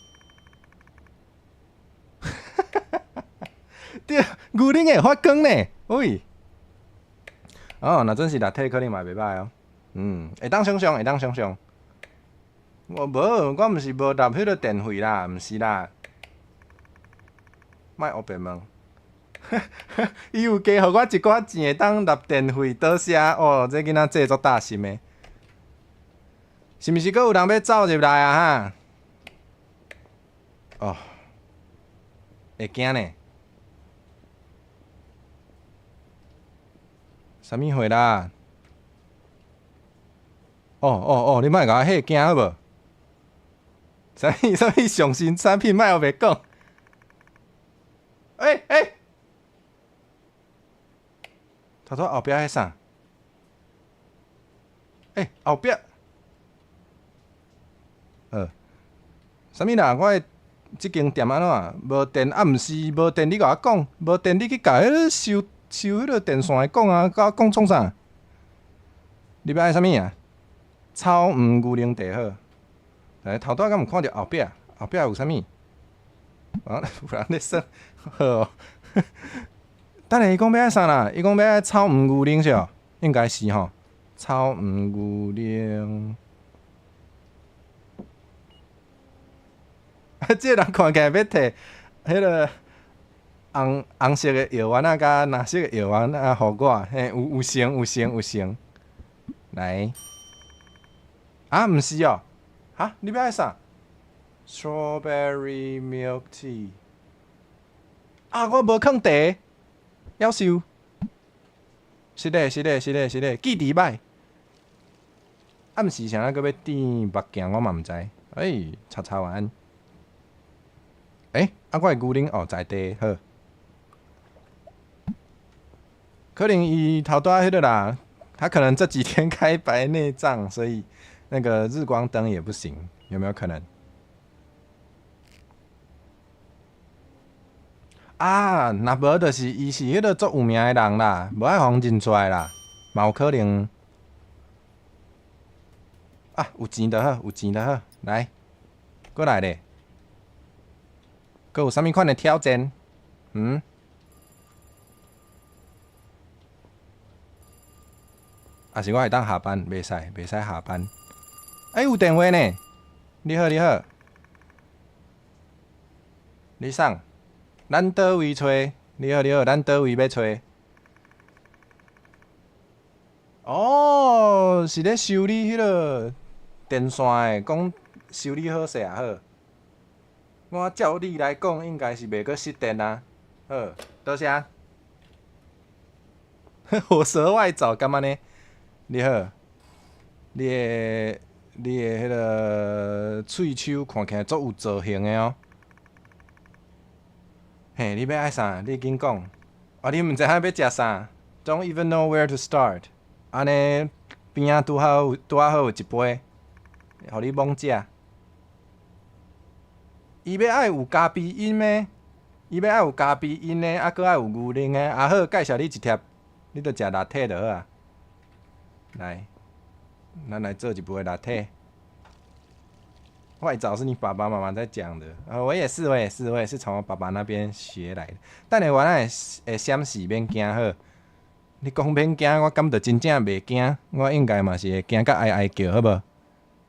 對，牛奶會發光呢，喂，哦，若真是立體可能嘛袂䆀哦，嗯，會當想像，會當想像。我無，我毋是無納彼个電費啦，毋是啦，莫烏白問。伊有加予我一寡錢會當納電費，多謝哦，這囡仔這足貼心的。是毋是閣有人欲走入來啊？哈！哦，會驚呢？啥物貨啦？哦哦哦，你莫共我嚇驚好無？啥物啥物上新產品，莫烏白講。欸欸！頭拄後壁彼啥？欸，後壁。啥物啦？我的這間店按怎無電？啊，毋是無電，你共我講，無電你去共彼个修修彼个電線的講啊，共我講創啥？你欲愛啥物啊？草莓牛奶茶好。來，頭拄仔敢有看著後壁？後壁有啥物？啊，有人咧耍，好哦。等下伊講欲愛啥啦？伊講欲愛草莓牛奶是無？應該是吼。草莓牛奶。啊！這個人看起來欲提彼个紅紅色的藥丸仔佮藍色的藥丸仔予我，嘿，有有成有成有成。來，啊，毋是哦，哈，你欲愛啥？Strawberry milk tea。啊，我無囥茶，夭壽。是的，是的，是的，是的，記佇歹。暗時啥物閣欲點目鏡，我嘛毋知。欸，查查晚安。欸，啊，我的牛奶哦，在地好。可能伊頭拄仔彼个啦，他可能這幾天開白內障，所以那個日光燈也不行，有沒有可能？啊，若無就是伊是彼个足有名的人啦，無愛予人認出來啦，嘛有可能。啊，有錢就好，有錢就好，來，閣來咧，閣有啥物款的挑戰？嗯？抑是我會當下班，袂使，袂使下班。欸，有電話呢！你好，你好，你啥？咱佗位揣？你好，你好，咱佗位欲揣？哦，是咧修理彼个電線的，講修理好勢啊好。我照理來講，應該是袂閣失電啊。好，多謝。火舌外走，敢按呢？你好，你的彼个喙鬚看起來足有造型的哦。嘿，你欲愛啥？你緊講。啊，你毋知影欲食啥？Don't even know where to start。按呢邊仔拄好拄仔好有一杯，予你猛食。伊欲愛有咖啡因的，伊欲愛有咖啡因的，啊，閣愛有牛奶的。啊好，介紹你一帖，你著食拿鐵就好啊。來，咱來做一杯拿鐵。外早是你爸爸媽媽在講的，我也是，我也是，我也是從我爸爸那邊學來的。等下我咱會會閃示免驚好。你講免驚，我敢就真正袂驚，我應該嘛是會驚甲哀哀叫，好無？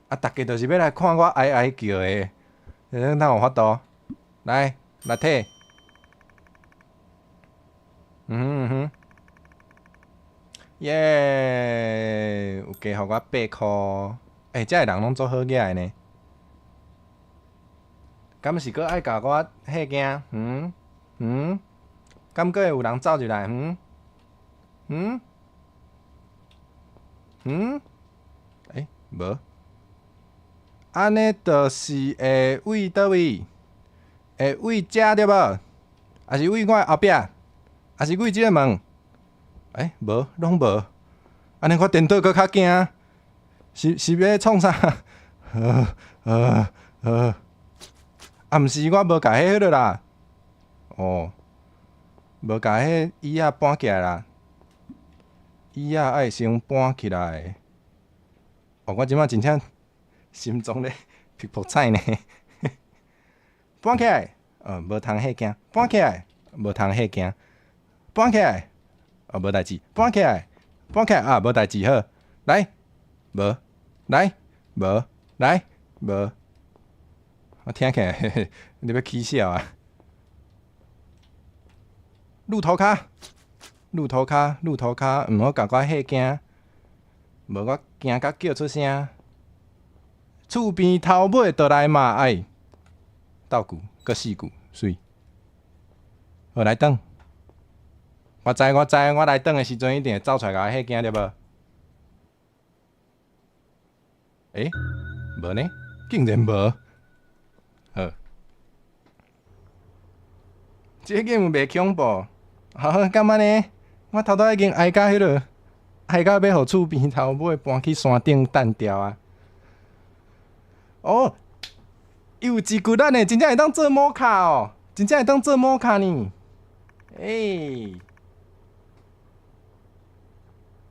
啊，逐家就是欲來看我哀哀叫的，你哪有法度？來，拿鐵。嗯哼嗯哼。耶！有加予我8箍，欸，遮的人攏足好額的呢。敢是閣愛共我嚇驚？嗯嗯，敢閣會有人走入來？嗯嗯嗯，欸，無。按呢就是會對佗位？會對遮對無？抑是對我的後壁？抑是對這个門？欸，無，攏無。按呢我顛倒閣較驚，是欲創啥？啊，毋是，我無共彼彼个啦。哦，無共彼椅仔搬起來啦。椅仔愛先搬起來。哦，我這擺真正心臟咧噗噗跩呢。搬起來，無通嚇驚。搬起來，無通嚇驚。搬起來，哦，無代誌。搬起來，搬起來啊，無代誌好。來，無，來，無，來，無。我聽起來，你欲起笑啊？鹿頭跤，鹿頭跤，鹿頭跤，毋好共我嚇驚，無我驚甲叫出聲。厝邊頭尾倒來嘛愛鬥句，閣四句，媠。好，來轉。我知，我知，我來轉的時陣一定會走出來共我嚇驚，對無？欸，無呢？竟然無。好，這個 game 袂恐怖，好，敢按呢？我頭拄已經哀甲彼落，哀甲欲予厝邊頭尾搬去山頂擲掉啊！哦，伊有一骨力呢，真正會當做摩卡哦，真正會當做摩卡呢！欸，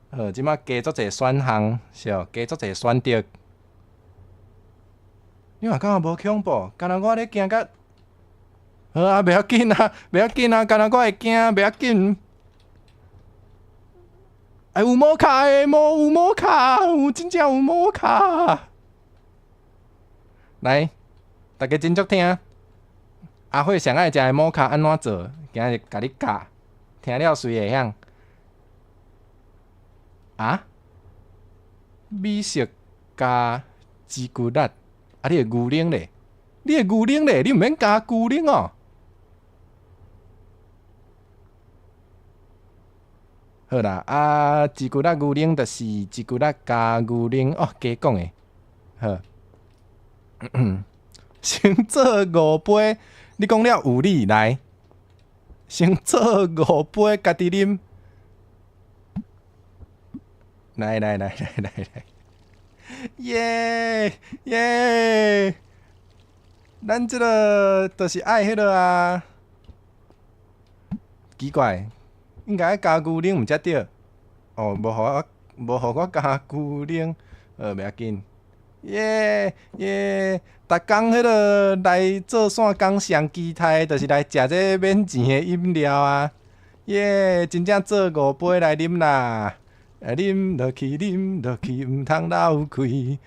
好，這擺加足濟選項，是哦，加足濟選擇。你嘛感覺無恐怖？敢若我咧驚甲，好啊，袂要緊啊，袂要緊啊，敢若我會驚，袂要緊。哎，有摩卡的，無有摩卡，有真正有摩卡。來，大家斟酌聽。阿慧上愛食的摩卡按怎做？今日共你教，聽了隨會曉。啊？美式加朱古力。啊！你的牛奶咧？你的牛奶咧？你毋免加牛奶哦。好啦，啊，朱古力牛奶就是朱古力加牛奶哦，加講的。好，先做五杯，你講了有理，來，先做五杯家己啉。來來來來來來，耶耶！咱這个就是愛彼个啊。奇怪，應該愛加牛奶毋才對。哦，無予我，無予我加牛奶，袂要緊。耶耶！逐工彼个來做散工上期待，就是來食這免錢的飲料啊！耶，真正做五杯來啉啦！啉落去，啉落去，毋通漏氣。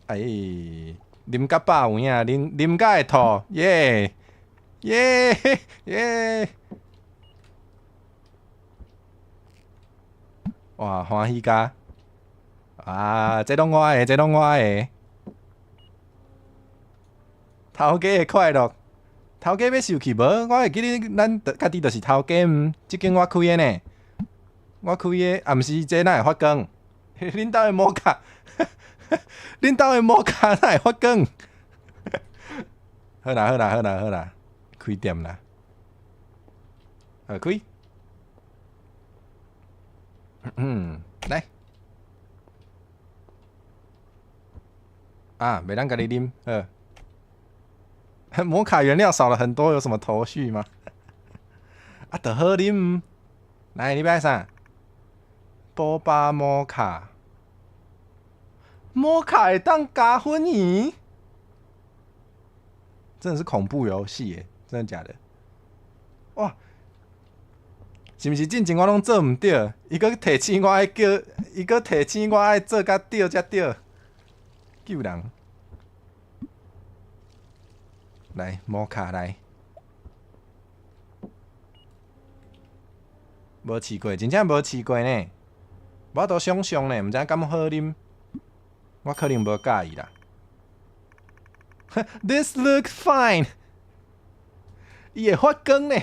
哎，啉甲飽有影，啉啉甲會吐，耶耶耶！哇，歡喜甲！啊，這攏我的，這攏我的。頭家的快樂，頭家欲受氣無？我會記得咱家己就是頭家毋？這間我開的呢，我開的，啊，毋是這哪會發光？恁兜的摩卡，恁兜的摩卡哪會發光？好啦好啦好啦好啦，開店啦，好開。嗯，來。啊，袂當家己啉，好。摩卡原料少了很多，有什麼頭緒嗎？啊，就好啉。來，你欲愛啥？波霸摩卡，摩卡會當加粉圓？真的是恐怖遊戲耶！真的假的？哇！是毋是進前我攏做毋對？伊閣提醒我愛叫，伊閣提醒我愛做較對才對。救人！來，摩卡來。無試過，真正無試過呢。無法度想像呢，毋知影敢好啉。我可能無佮意啦。This look fine。伊會發光呢，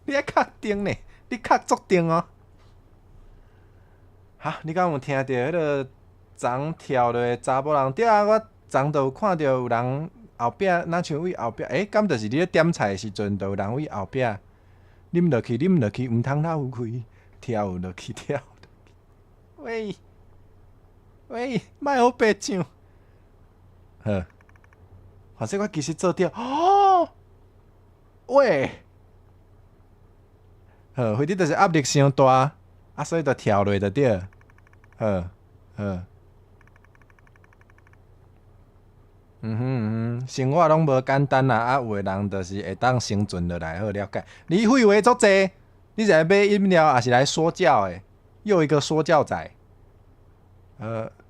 你愛確定呢？你確足定哦。哈，你敢有聽著彼个昨跳落的查某人？對啊，我昨就有看著有人後壁，若像位後壁，欸，敢就是你咧點菜的時陣，就有人位後壁啉落去，啉落去，毋通漏氣，跳落去，跳落去。喂喂，莫予白唱。好，反正我其實做著，哦，喂，好，反正就是壓力傷大，啊，所以就跳落就對。好，好。嗯哼嗯哼，生活攏無簡單啦，啊，有的人就是會當生存落來，好了解。你廢話足濟，你是來買飲料，抑是來說教的？又一個說教仔。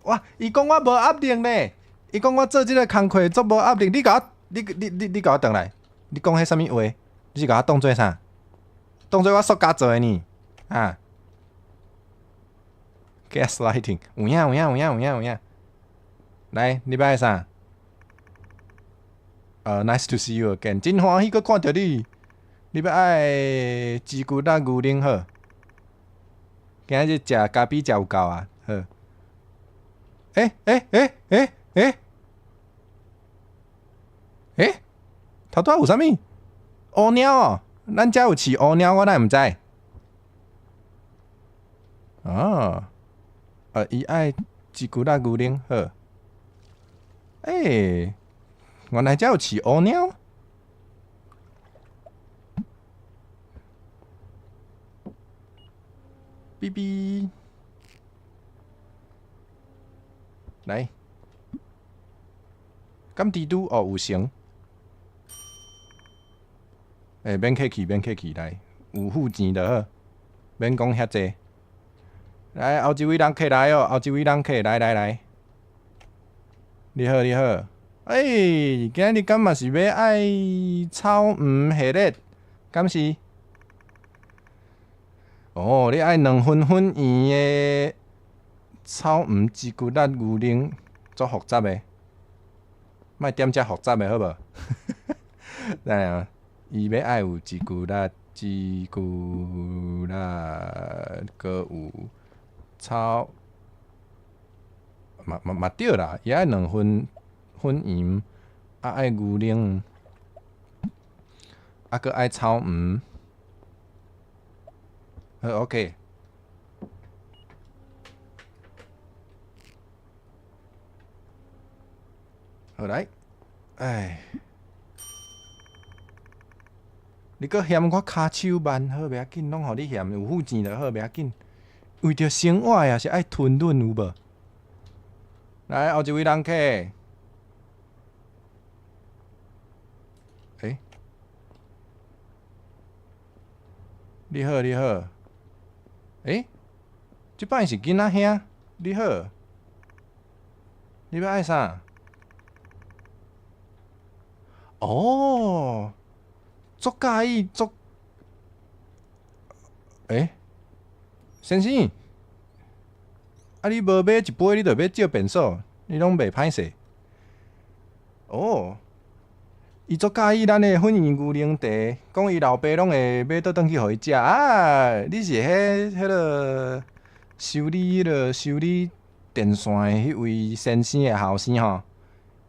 哇！伊講我無壓力呢，伊講我做這个工課足無壓力。你共我，你你你你共我轉來，你講彼啥物話？你是共我當做啥？當做我塑膠做的呢？啊？Gaslighting，有影有影有影有影有影。來，你欲愛啥？Nice to see you again，真歡喜閣看著你。你欲愛雞骨力牛奶好？今仔日食咖啡食有夠啊？好。欸欸欸欸欸欸，頭拄仔有啥物？烏貓哦，咱遮有飼烏貓，我哪會毋知？哦，伊愛朱古力牛奶好。欸，原來遮有飼烏貓。嗶嗶，來，敢蜘蛛哦有成。欸，免客氣，免客氣，來，有付錢就好，免講遐濟。來，後一位人客來哦，後一位人客來來來。你好，你好。欸，今日敢嘛是欲愛草莓系列，敢是？哦，你愛兩份粉圓的草莓朱古力牛奶，足複雜的，莫點遮複雜的好無？來啊，伊欲愛有朱古力，朱古力，閣有草，嘛嘛嘛對啦，伊愛兩份粉圓，啊愛牛奶，啊閣愛草莓。好，OK。好來，哎，你閣嫌我跤手慢，好，袂要緊，攏予你嫌，有付錢就好，袂要緊。為著生活也是愛吞忍有無？來，後一位人客。欸，你好，你好。欸，這擺是囡仔兄，你好。你欲愛啥？哦，足佮意足。欸，先生，啊你無買一杯，你就欲借便所，你攏袂歹勢。哦，伊足佮意咱的粉圓牛奶茶，講伊老爸攏會買倒轉去予伊食啊！你是彼個修理電線的彼位先生的後生吼？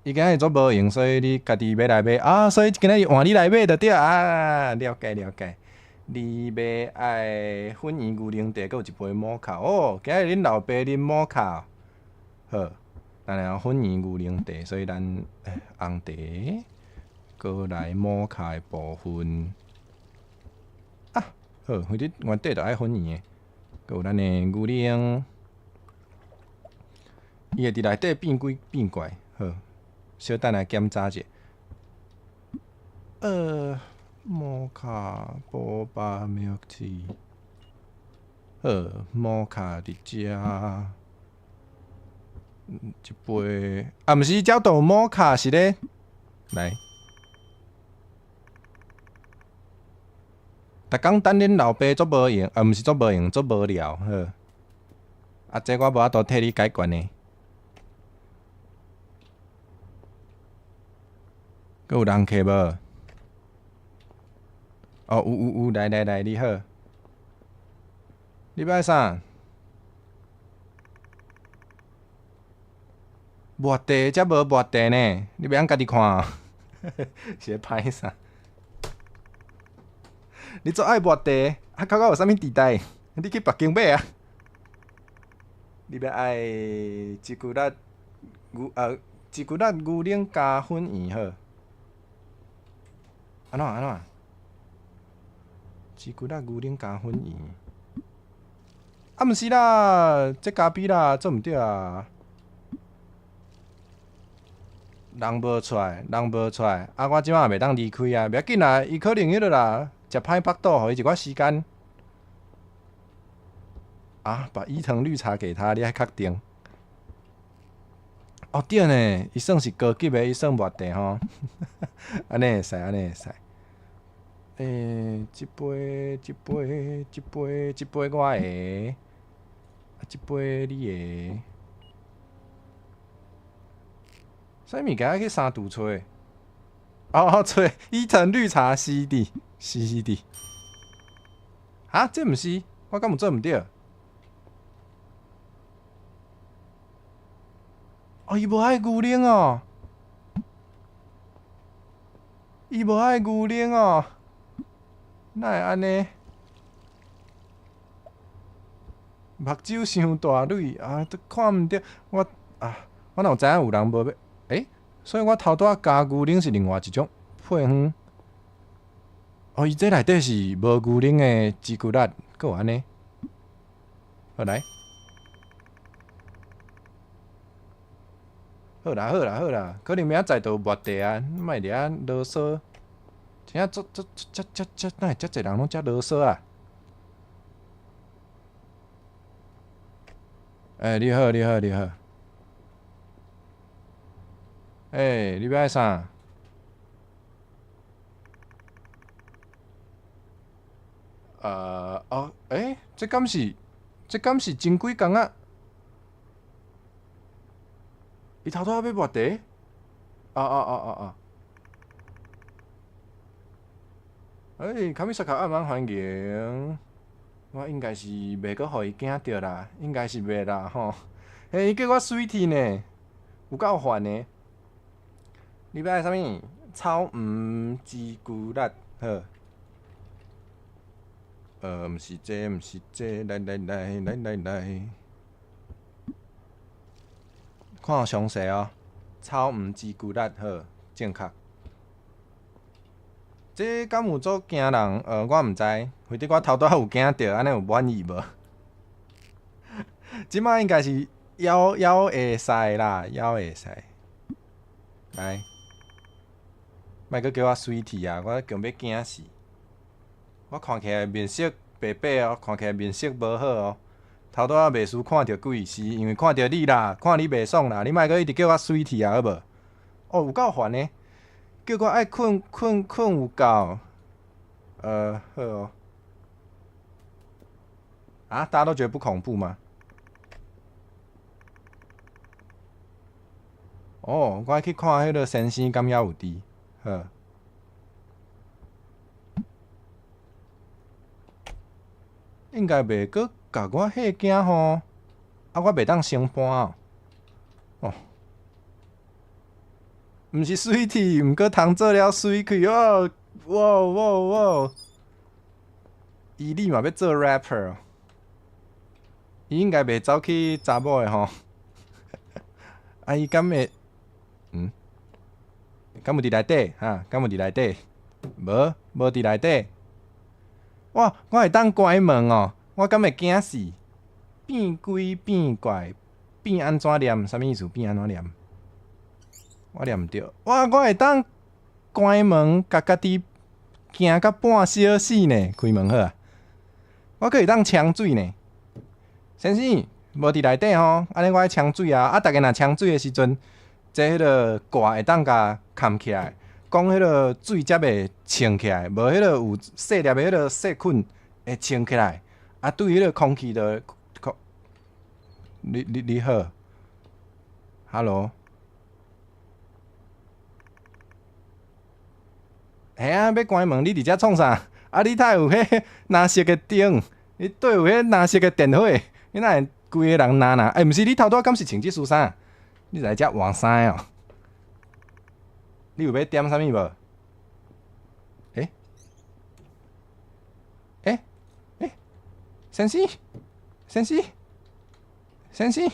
伊今日足無閒，所以你家己欲來買啊！所以今仔日換你來買就對啊！了解了解。你欲愛粉圓牛奶茶，閣有一杯摩卡哦。今日恁老爸啉摩卡，好，咱來粉圓牛奶茶，所以咱紅茶，閣來摩卡的部分。啊，好，反正原底就愛粉圓的，閣有咱的牛奶，伊會佇內底變鬼變怪，好，小等來檢查者。摩卡 boba milk tea，好，摩卡佇遮，一杯，啊，毋是，這都有摩卡是咧，來，逐工等恁老爸足無閒，啊，毋是足無閒，足無聊，好，啊，這我無法度替你解決呢。閣有人客無？哦，有有有，來來來，你好，你欲愛啥？抹茶，遮無抹茶呢，你袂曉家己看？是咧歹啥？你足愛抹茶，啊，較我有啥物佇代？你去別間買啊！你欲愛朱古力牛朱古力牛奶加粉圓好？按怎按怎？朱古力牛奶加粉圓，啊，毋是啦，這咖啡啦，做毋對啊！人無出來，人無出來，啊，我這擺也袂當離開啊，袂要緊啦，伊可能彼落啦，食歹腹肚，予伊一寡時間。啊，把伊藤綠茶給他，你愛確定？哦對呢，伊算是高級的，伊算抹茶吼，按呢會使，按呢會使。欸，這杯，這杯，這杯，這杯我的，啊，這杯你的。啥物件去三度揣？哦，揣伊藤綠茶是的，是是的。啊，這毋是，我敢有做毋對？哦，伊無愛牛奶哦，伊無愛牛奶哦，哪會按呢？目睭傷大蕊啊，都看毋著我啊！我哪有知影有人無欲？欸，所以我頭拄仔加牛奶是另外一種配方。哦，伊這內底是無牛奶的朱古力，閣有按呢？好來，好啦好啦好啦，可能明仔載就有抹茶啊，莫佇遐囉嗦。真正足足足遮遮哪會遮濟人攏遮囉嗦啊？欸，你好，你好，你好。欸，你欲愛啥？哦，欸，這敢是前幾工啊？伊頭拄仔欲抹茶？哦哦哦哦哦。欸，卡米薩卡暗晚歡迎。我應該是袂閣予伊驚著啦，應該是袂啦吼。嘿，伊叫我水鐵呢，有夠煩的。你欲愛啥物？草毋朱古力，好。毋是這，毋是這，來來來來來來，看詳細哦。草毋朱古力，好，正確。這敢有足驚人？我毋知，反正我頭拄仔有驚著，按呢有滿意無？這擺應該是猶猶會使啦，猶會使。來，莫閣叫我水鐵啊！我強欲驚死。我看起來面色白白哦，看起來面色無好哦。頭拄仔袂輸看著鬼，是因為看著你啦，看你袂爽啦，你莫閣一直叫我水鐵啊，好無？哦，有夠煩的，叫我愛睏睏睏有夠。好哦。啊，大家都覺得不恐怖嗎？哦，我愛去看彼个先生敢猶有佇，好。應該袂閣共我嚇驚吼，啊，我袂當先搬哦。哦，毋是水鐵，毋過通做了水氣哦！哇哇哇！伊你嘛欲做 rapper 哦？伊應該袂走去查某的吼。啊，伊敢會？嗯？敢有佇內底？哈？敢有佇內底？無，無佇內底。哇！我會當關門哦，我敢會驚死？變鬼變怪變按怎念？啥物意思？變按怎念？我念毋著。哇！我會當關門，共家己驚甲半小死呢。開門好啊！我閣會當沖水呢。先生，無佇內底吼，按呢我愛沖水啊！啊，逐家若沖水的時陣，這彼个蓋會當共崁起來，講彼个水才袂衝起來，無彼个有細粒的彼个細菌會衝起來，啊，對彼个空氣就空。你好，Hello，嘿啊，欲關門，你佇遮創啥？啊，你佗有彼藍色的燈，你佗有彼藍色的電火，你哪會規个人藍藍？欸，毋是，你頭拄仔敢是穿這束衫？你來遮換衫哦？你有欲點啥物無？欸？欸？欸？先生？先生？先生？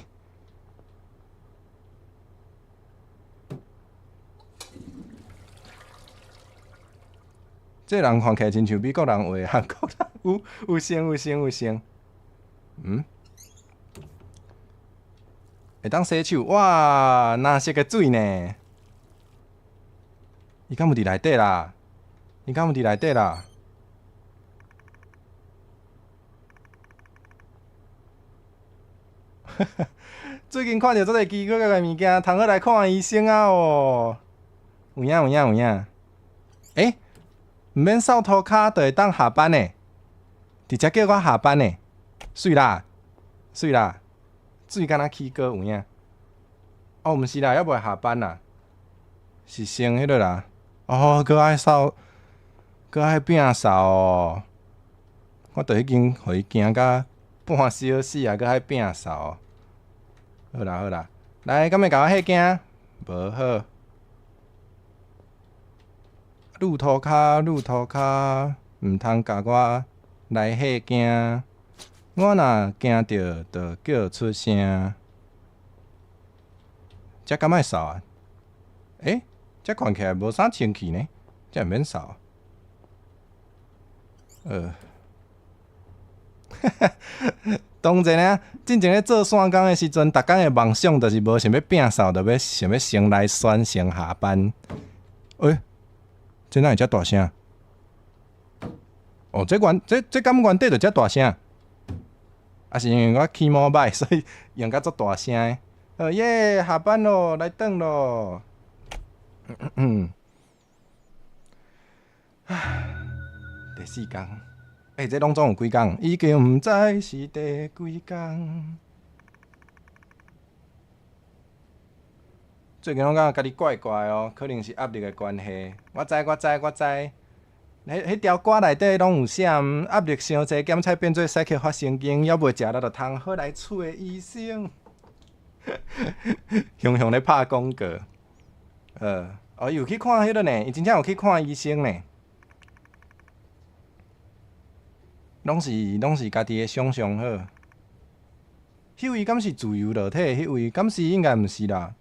這人看起來親像美國人畫，韓國人有有像有像有像，嗯？會當洗手，哇！藍色的水呢？伊敢有佇內底啦？伊敢有佇內底啦？最近看著足濟奇怪的物件，通好來看醫生啊！哦，有影有影有影。欸，毋免掃塗跤就會當下班呢？直接叫我下班呢？媠啦，媠啦，水敢若起鍋有影？哦，毋是啦，猶未下班啦，是先彼个啦。哦，閣愛掃，閣愛摒掃哦。我都已經予伊驚甲半小死啊，閣愛摒掃。好啦好啦，來，敢會共我嚇驚？無好。路塗跤，路塗跤，毋通共我來嚇驚。我若驚著，就叫出聲。這敢愛掃啊？欸，這看起來無啥清氣呢，這毋免掃。當然啊，進前咧做散工的時陣，逐工的夢想就是無想欲摒掃，就欲想欲先來選先下班。欸，這哪會遮大聲？哦，這原這這敢原底就遮大聲？啊，是因為我起毛歹，所以用甲足大聲的。好耶，下班囉，來轉囉。唉，第四工。欸，這攏總有幾工？已經毋知是第幾工。最近攏感覺家己怪怪哦，可能是壓力的關係。我知，我知，我知。彼條歌內底攏有寫，壓力傷濟，檢測變做使去發神經，猶未食力就通好來揣醫生。雄雄咧拍廣告。哦，伊有去看彼个呢，伊真正有去看醫生呢。攏是家己的想象好。彼位敢是自由落體？彼位敢是應該毋是啦。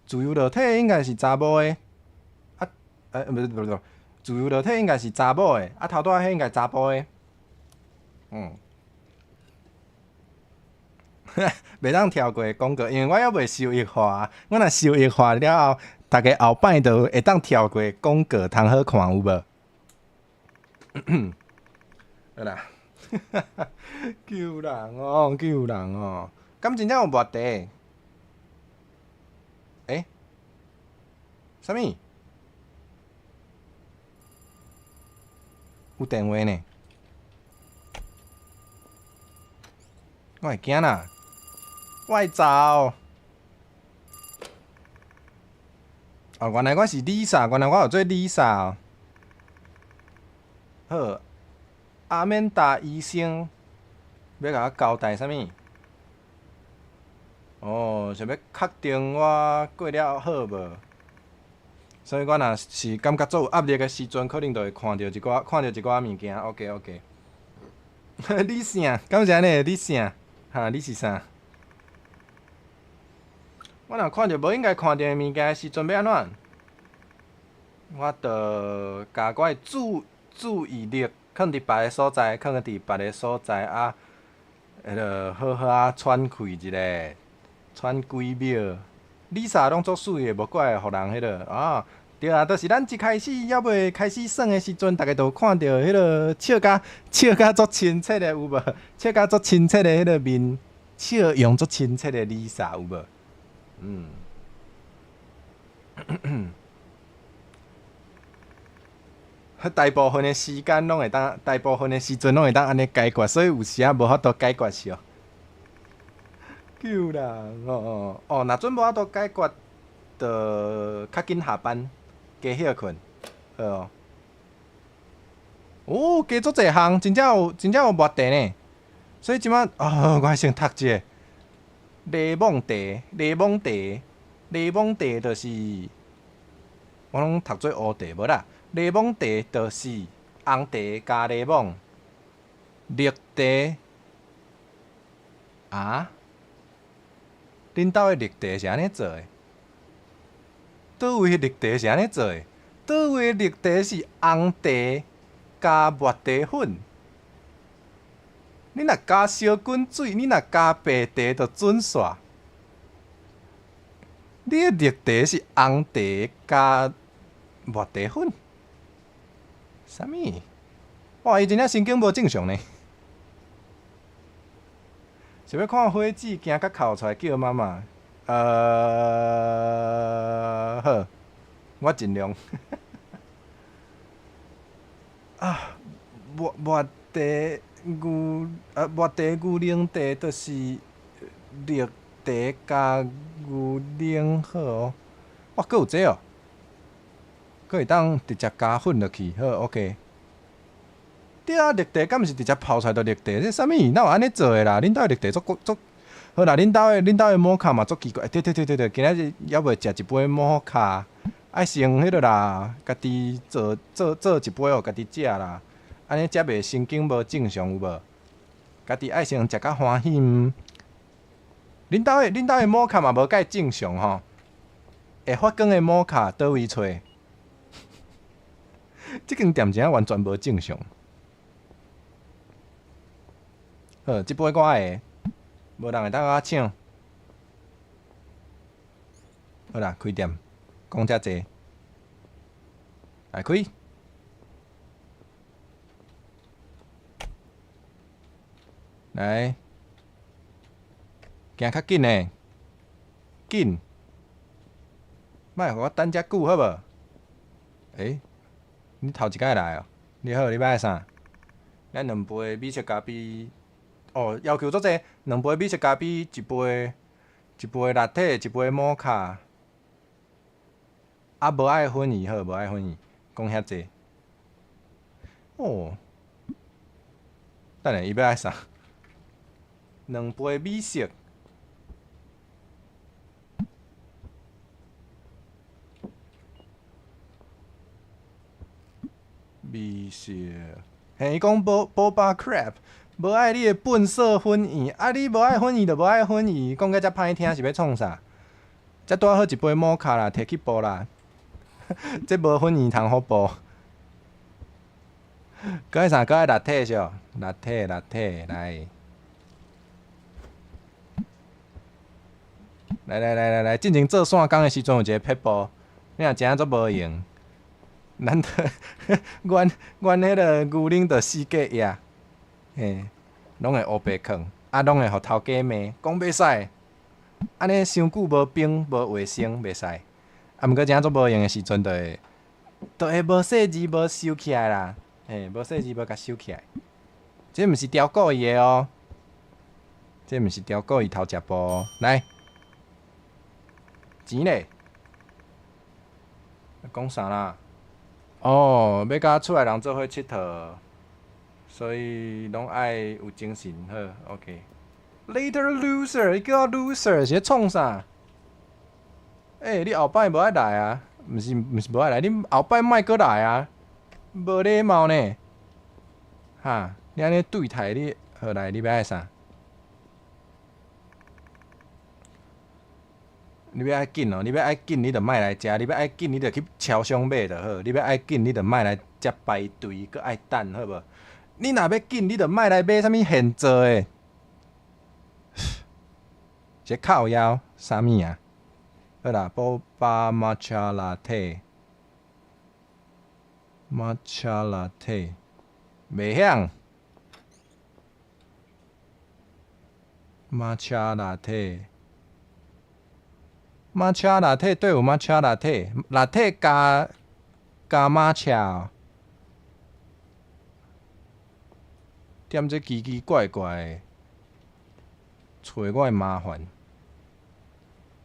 自由落體應該是查某的。啊，欸，毋是毋是，自由落體應該是查某的，啊，頭拄仔彼應該查埔的。袂當跳過廣告，因為我猶未收益化。我若收益化了後，逐家後擺就會當跳過廣告，通好看有無？好啦，救人哦，救人哦！敢真正有抹茶？欸？啥物？有電話呢？我會驚啦！我會走。哦，原來我是 Lisa，原來我有做 Lisa 哦。好，阿曼達醫生欲共我交代啥物？哦，想欲確定我過了好無？所以我若是感覺足有壓力的時陣，可能就會看著一寡物件。OK OK。你啥？敢是按呢？你啥？哈，你是啥？我若看著無應該看著的物件的時陣，欲按怎？我著共我的注意力囥佇別个所在，囥佇別个所在啊，彼落好好仔喘氣一下，喘幾秒。Lisa 攏足媠的，無怪會予人彼落啊。對啊，就是咱一開始猶未開始耍的時陣，逐家就有看著彼落笑甲足親切的有無？笑甲足親切的彼个面，笑容足親切的 Lisa 有無？大部分的時間攏會當，大部分的時陣攏會當按呢解決，所以有時仔無法度解決是哦。救人哦哦，若準無法度解決，就較緊下班，加歇睏，好哦。哦，加足濟項，真正有抹茶呢。所以這擺哦，我愛先讀這个。檸檬茶，檸檬茶，檸檬茶就是我攏讀做烏茶無啦。檸檬茶就是紅茶加檸檬，綠茶啊？恁兜的綠茶是按呢做的？佗位的綠茶是按呢做的？佗位的綠茶是紅茶加抹茶粉？你若加燒滾水，你若加白茶就準煞。你的綠茶是紅茶加抹茶粉？啥物？哇！伊真正神經無正常呢。是欲看火子驚甲哭出來叫媽媽？好，我盡量。啊，抹茶牛奶茶就是綠茶加牛奶好哦。哇，閣有這哦，閣會當直接加粉落去，好 OK。對啊，綠茶敢毋是直接泡出來就綠茶？這啥物？哪有按呢做的啦？恁兜的綠茶足足好啦，恁兜的摩卡嘛足奇怪。對對對對對，今仔日猶未食一杯摩卡，愛先彼落啦，家己做一杯予家己食啦。按呢才袂神經無正常有無？家己愛先食較歡喜。恁兜的摩卡嘛無蓋正常吼。會發光的摩卡佗位揣？這間店真正完全無正常。好，這杯我的，無人會當共我搶。好啦，開店，講遮濟，來開。來，行較緊的，緊，莫予我等遮久好無？欸，你頭一擺來哦？你好，你欲愛啥？咱兩杯美式咖啡。哦，要求足濟，兩杯美式咖啡，一杯 latte，一杯摩卡。啊，無愛粉圓好，無愛粉圓，講遐濟。哦，等下伊欲愛啥？兩杯美式。嘿，伊講 boba crap，無愛你的笨色粉圓，啊你無愛粉圓就無愛粉圓，講甲遮歹聽是欲創啥？才拄好一杯摩卡啦，提去報啦，這無粉圓通好報。閣愛啥？閣愛 latte 是無？latte latte 來。來來來來來，進前做散工的時陣有一個撇步，你若真正足無閒，咱著阮阮彼个牛奶著四界壓，嘿，攏會烏白囥，啊，攏會予頭家罵，講袂使，按呢傷久無冰無衛生，袂使。啊，毋過真正足無閒的時陣，就會無細膩無收起來啦，嘿，無細膩無共收起來。這毋是刁故意的哦，這毋是刁故意偷食步，來。錢咧？講啥啦？哦，欲佮厝內人做伙𨑨迌，所以攏愛有精神。好，OK。Later loser，伊叫我 loser 是咧創啥？欸，你後擺無愛來啊？毋是毋是無愛來，你後擺莫閣來啊！無禮貌呢！哈，你按呢對待你，好來，你欲愛啥？你欲愛緊哦，你欲愛緊，你就莫來遮；你欲愛緊，你就去超商買就好。你欲愛緊，你就莫來遮排隊，閣愛等，好無？你若欲緊，你就莫來買啥物現做的。這靠腰啥物啊？好啦，boba matcha latte，matcha latte，袂曉。matcha latte。matcha latte 對有 matcha latte，latte 加加 matcha，點這奇奇怪怪的，揣我的麻煩。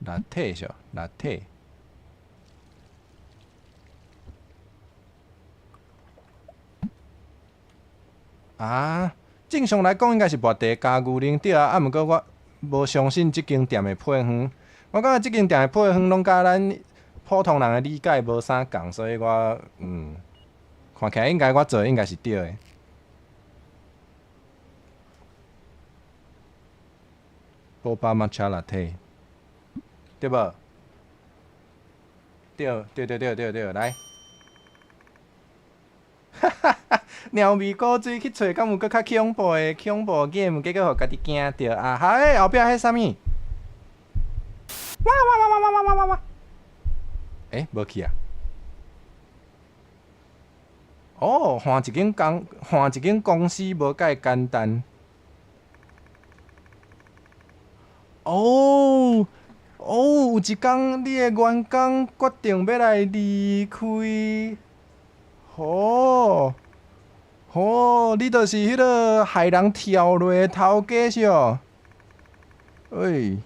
latte 是 latte。啊，正常來講應該是抹茶加牛奶對啊，啊，毋過我無相信這間店的配方。我感覺這間店的配方攏佮咱普通人的理解無啥仝，所以我看起來應該我做的應該是對的。Boba matcha latte，對無？對對對對對對，來！哈哈哈！鳥味古錐去揣，敢有閣較恐怖的恐怖 game，結果予家己驚著啊！哈！欸，後壁彼啥物？哇哇哇哇哇哇哇哇！欸，無去啊！哦，換一間公司無介簡單。哦哦，有一工你的員工決定欲來離開，吼吼，你就是彼个害人跳落的頭家是哦？欸，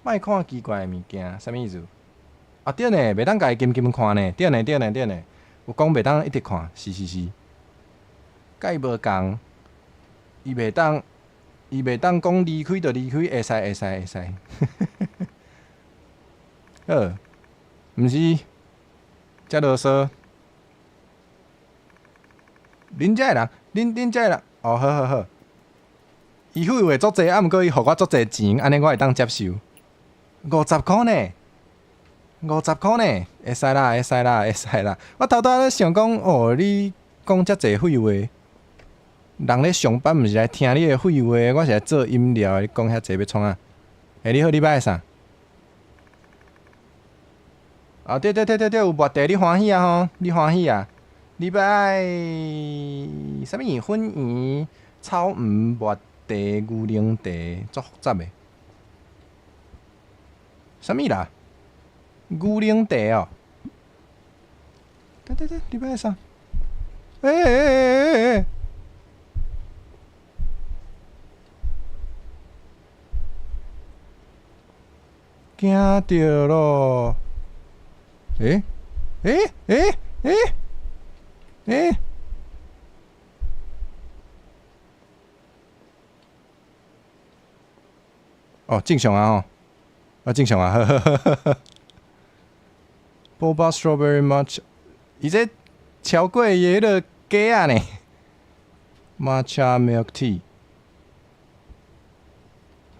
莫看奇怪的物件，啥物意思？啊對呢，袂當共伊緊緊看呢，對呢對呢對呢，有講袂當一直看，是是是，佮伊無仝，伊袂當。伊袂當講離開就離開，會使會使會使。好，毋是，遮囉嗦。恁遮的人，恁遮的人，哦，好好好。伊廢話足濟，啊，毋過伊予我足濟錢，按呢我會當接受。50箍呢？50箍呢？會使啦，會使啦，會使啦。我頭拄仔咧想講，哦，你講遮濟廢話。人咧上班毋是來聽你的廢話，我是來做飲料的，你講遐濟欲創啥？欸，你好，你欲愛啥？啊，對對對對對，有抹茶，你歡喜啊吼？你歡喜啊？你欲愛啥物？粉圓、草莓、抹茶、牛奶茶，足複雜的。啥物啦？牛奶茶哦。對對對，你欲愛啥？欸欸欸欸欸！驚著咯！欸欸欸欸欸！哦，正常啊吼，啊正常啊，呵呵呵呵呵。Boba strawberry matcha，伊這超過伊彼个雞仔呢？Matcha milk tea，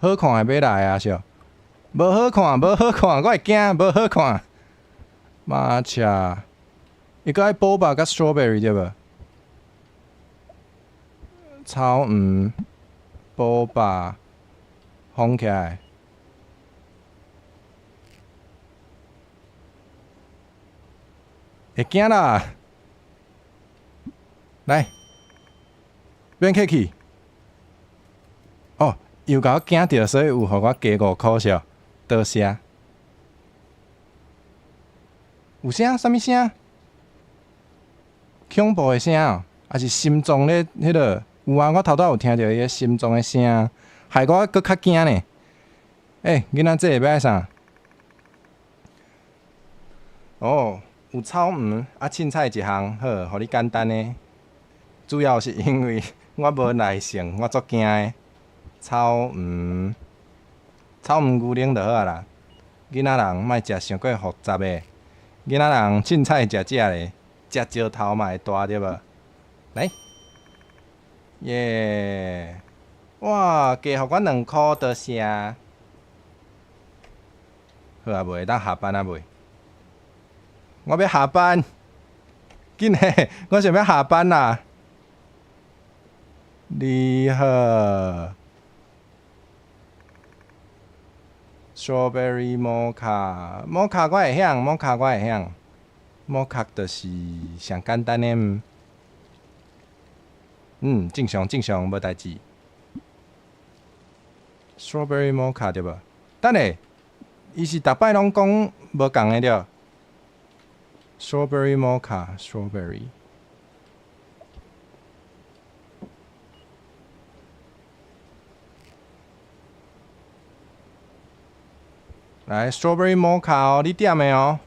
好看的欲來啊！是，無好看，無好看，我會驚，無好看。Matcha，伊閣愛 boba 佮 strawberry 對無？草莓，boba，封起來。會驚啦！來，免客氣。哦，又共我驚著，所以有予我加5箍是？多謝。有聲？啥物聲？恐怖的聲哦，抑是心臟咧？彼個有啊，我頭拄仔有聽著伊个心臟的聲，害我閣較驚呢。欸，囡仔，這个欲愛啥？哦，有草莓啊，凊彩一項，好，予你簡單的。主要是因為我無耐性，我足驚的。草莓，草莓牛奶就好啊啦。囡仔人莫食傷過複雜的，囡仔人凊彩食食咧，食石頭嘛會大對無？來，耶！哇，加予我2箍，多謝。好啊，未當下班啊未？我欲下班，緊嘞，我想欲下班啦。你好，Strawberry mocha，mocha 我會曉，mocha 我會曉，mocha 就是上簡單的。嗯，正常正常，無代誌。Strawberry mocha 對無？等下，伊是逐擺攏講無仝的對？Strawberry mocha，strawberry。來，strawberry mocha 哦，你點的哦。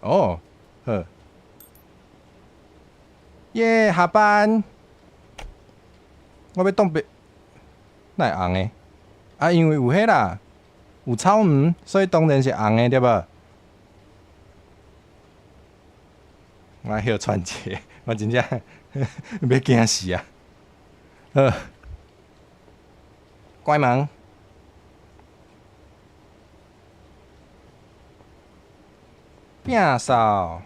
哦，好。耶，下班。我欲當白，哪會紅的？啊，因為有彼啦，有草莓，所以當然是紅的，對無？我來歇喘一下，我真正欲驚死啊！好，關門。摒掃。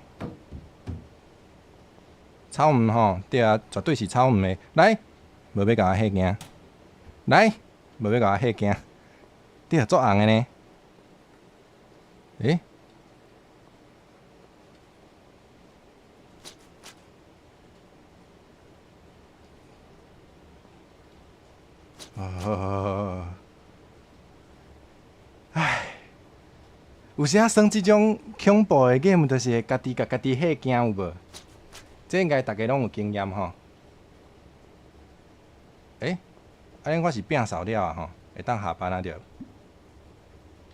草莓吼，對啊，絕對是草莓的。來，無欲共我嚇驚。來，無欲共我嚇驚。對，足紅的呢。欸？哦，唉，有時仔耍這種恐怖的 game，就是會家己共家己嚇驚，有無？這應該逐家攏有經驗吼。欸？按呢我是摒掃了啊吼，會當下班啊著。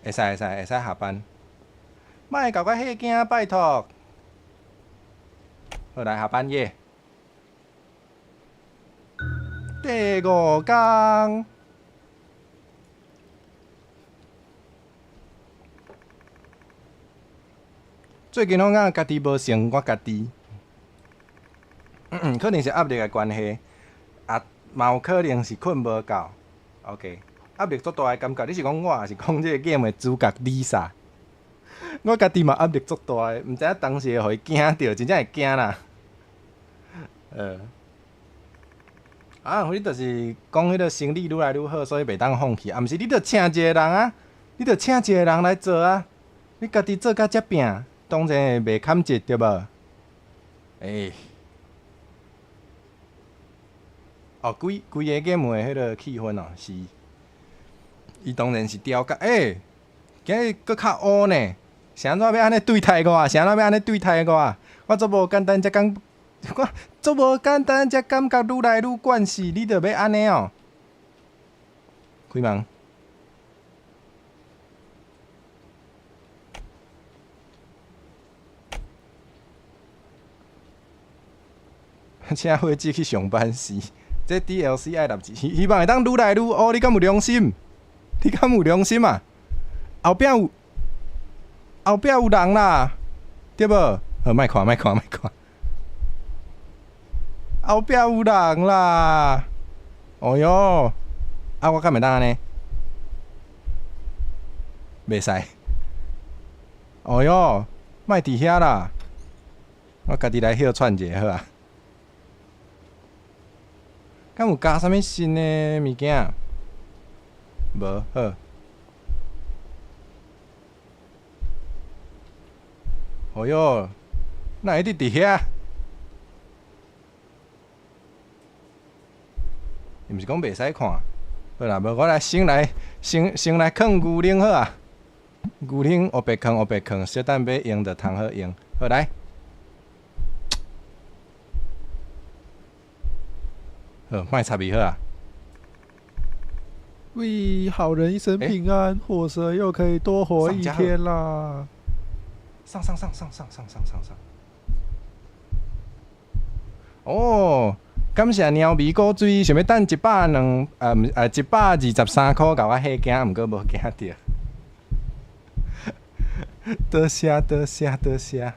會使會使會使下班。莫共我嚇驚，拜託。好，來下班耶。第五工。最近攏敢家己無成我家己，可能是壓力的關係，啊，嘛有可能是睏無夠。OK，壓力足大的感覺，你是講我，抑是講這個 game 的主角 Lisa？我家己嘛壓力足大的，毋知影當時會予伊驚著，真正會驚啦。啊，你就是講彼個生理愈來愈好，所以袂當放棄。啊，毋是你著請一個人啊，你著請一個人來做啊，你家己做甲遮拚，當然會袂堪折對無？欸，哦，規規個 game 的彼個氣氛哦，是，伊當然是調教。欸，今日閣較烏呢，是按怎欲按呢對待我？是按怎欲按呢對待我？我足無簡單，才感，我足無簡單，才感覺愈來愈慣勢，你著欲按呢哦？開門。請伙計去上班時，這 DLC 愛立字，希望會當愈來愈烏。你敢有良心？你敢有良心啊？後壁有，後壁有人啦，對無？好，莫看，莫看，莫看。後壁有人啦！哦喲，啊，我敢會當按呢？袂使。哦喲，莫佇遐啦！我家己來歇喘一下好啊。敢有加啥物新的物件？無，好。哦喲，哪會一直佇遐？伊毋是講袂使看？好啦，無我來先來先先來囥牛奶好啊。牛奶烏白囥烏白囥，小等欲用就通好用。好來，好，莫插伊好啊。喂，好人一生平安，火蛇又可以多活一天啦！上上上上上上上上上。哦，感謝貓咪古錐，想欲等一百兩，毋123箍，共我嚇驚，毋過無驚著。多謝多謝多謝，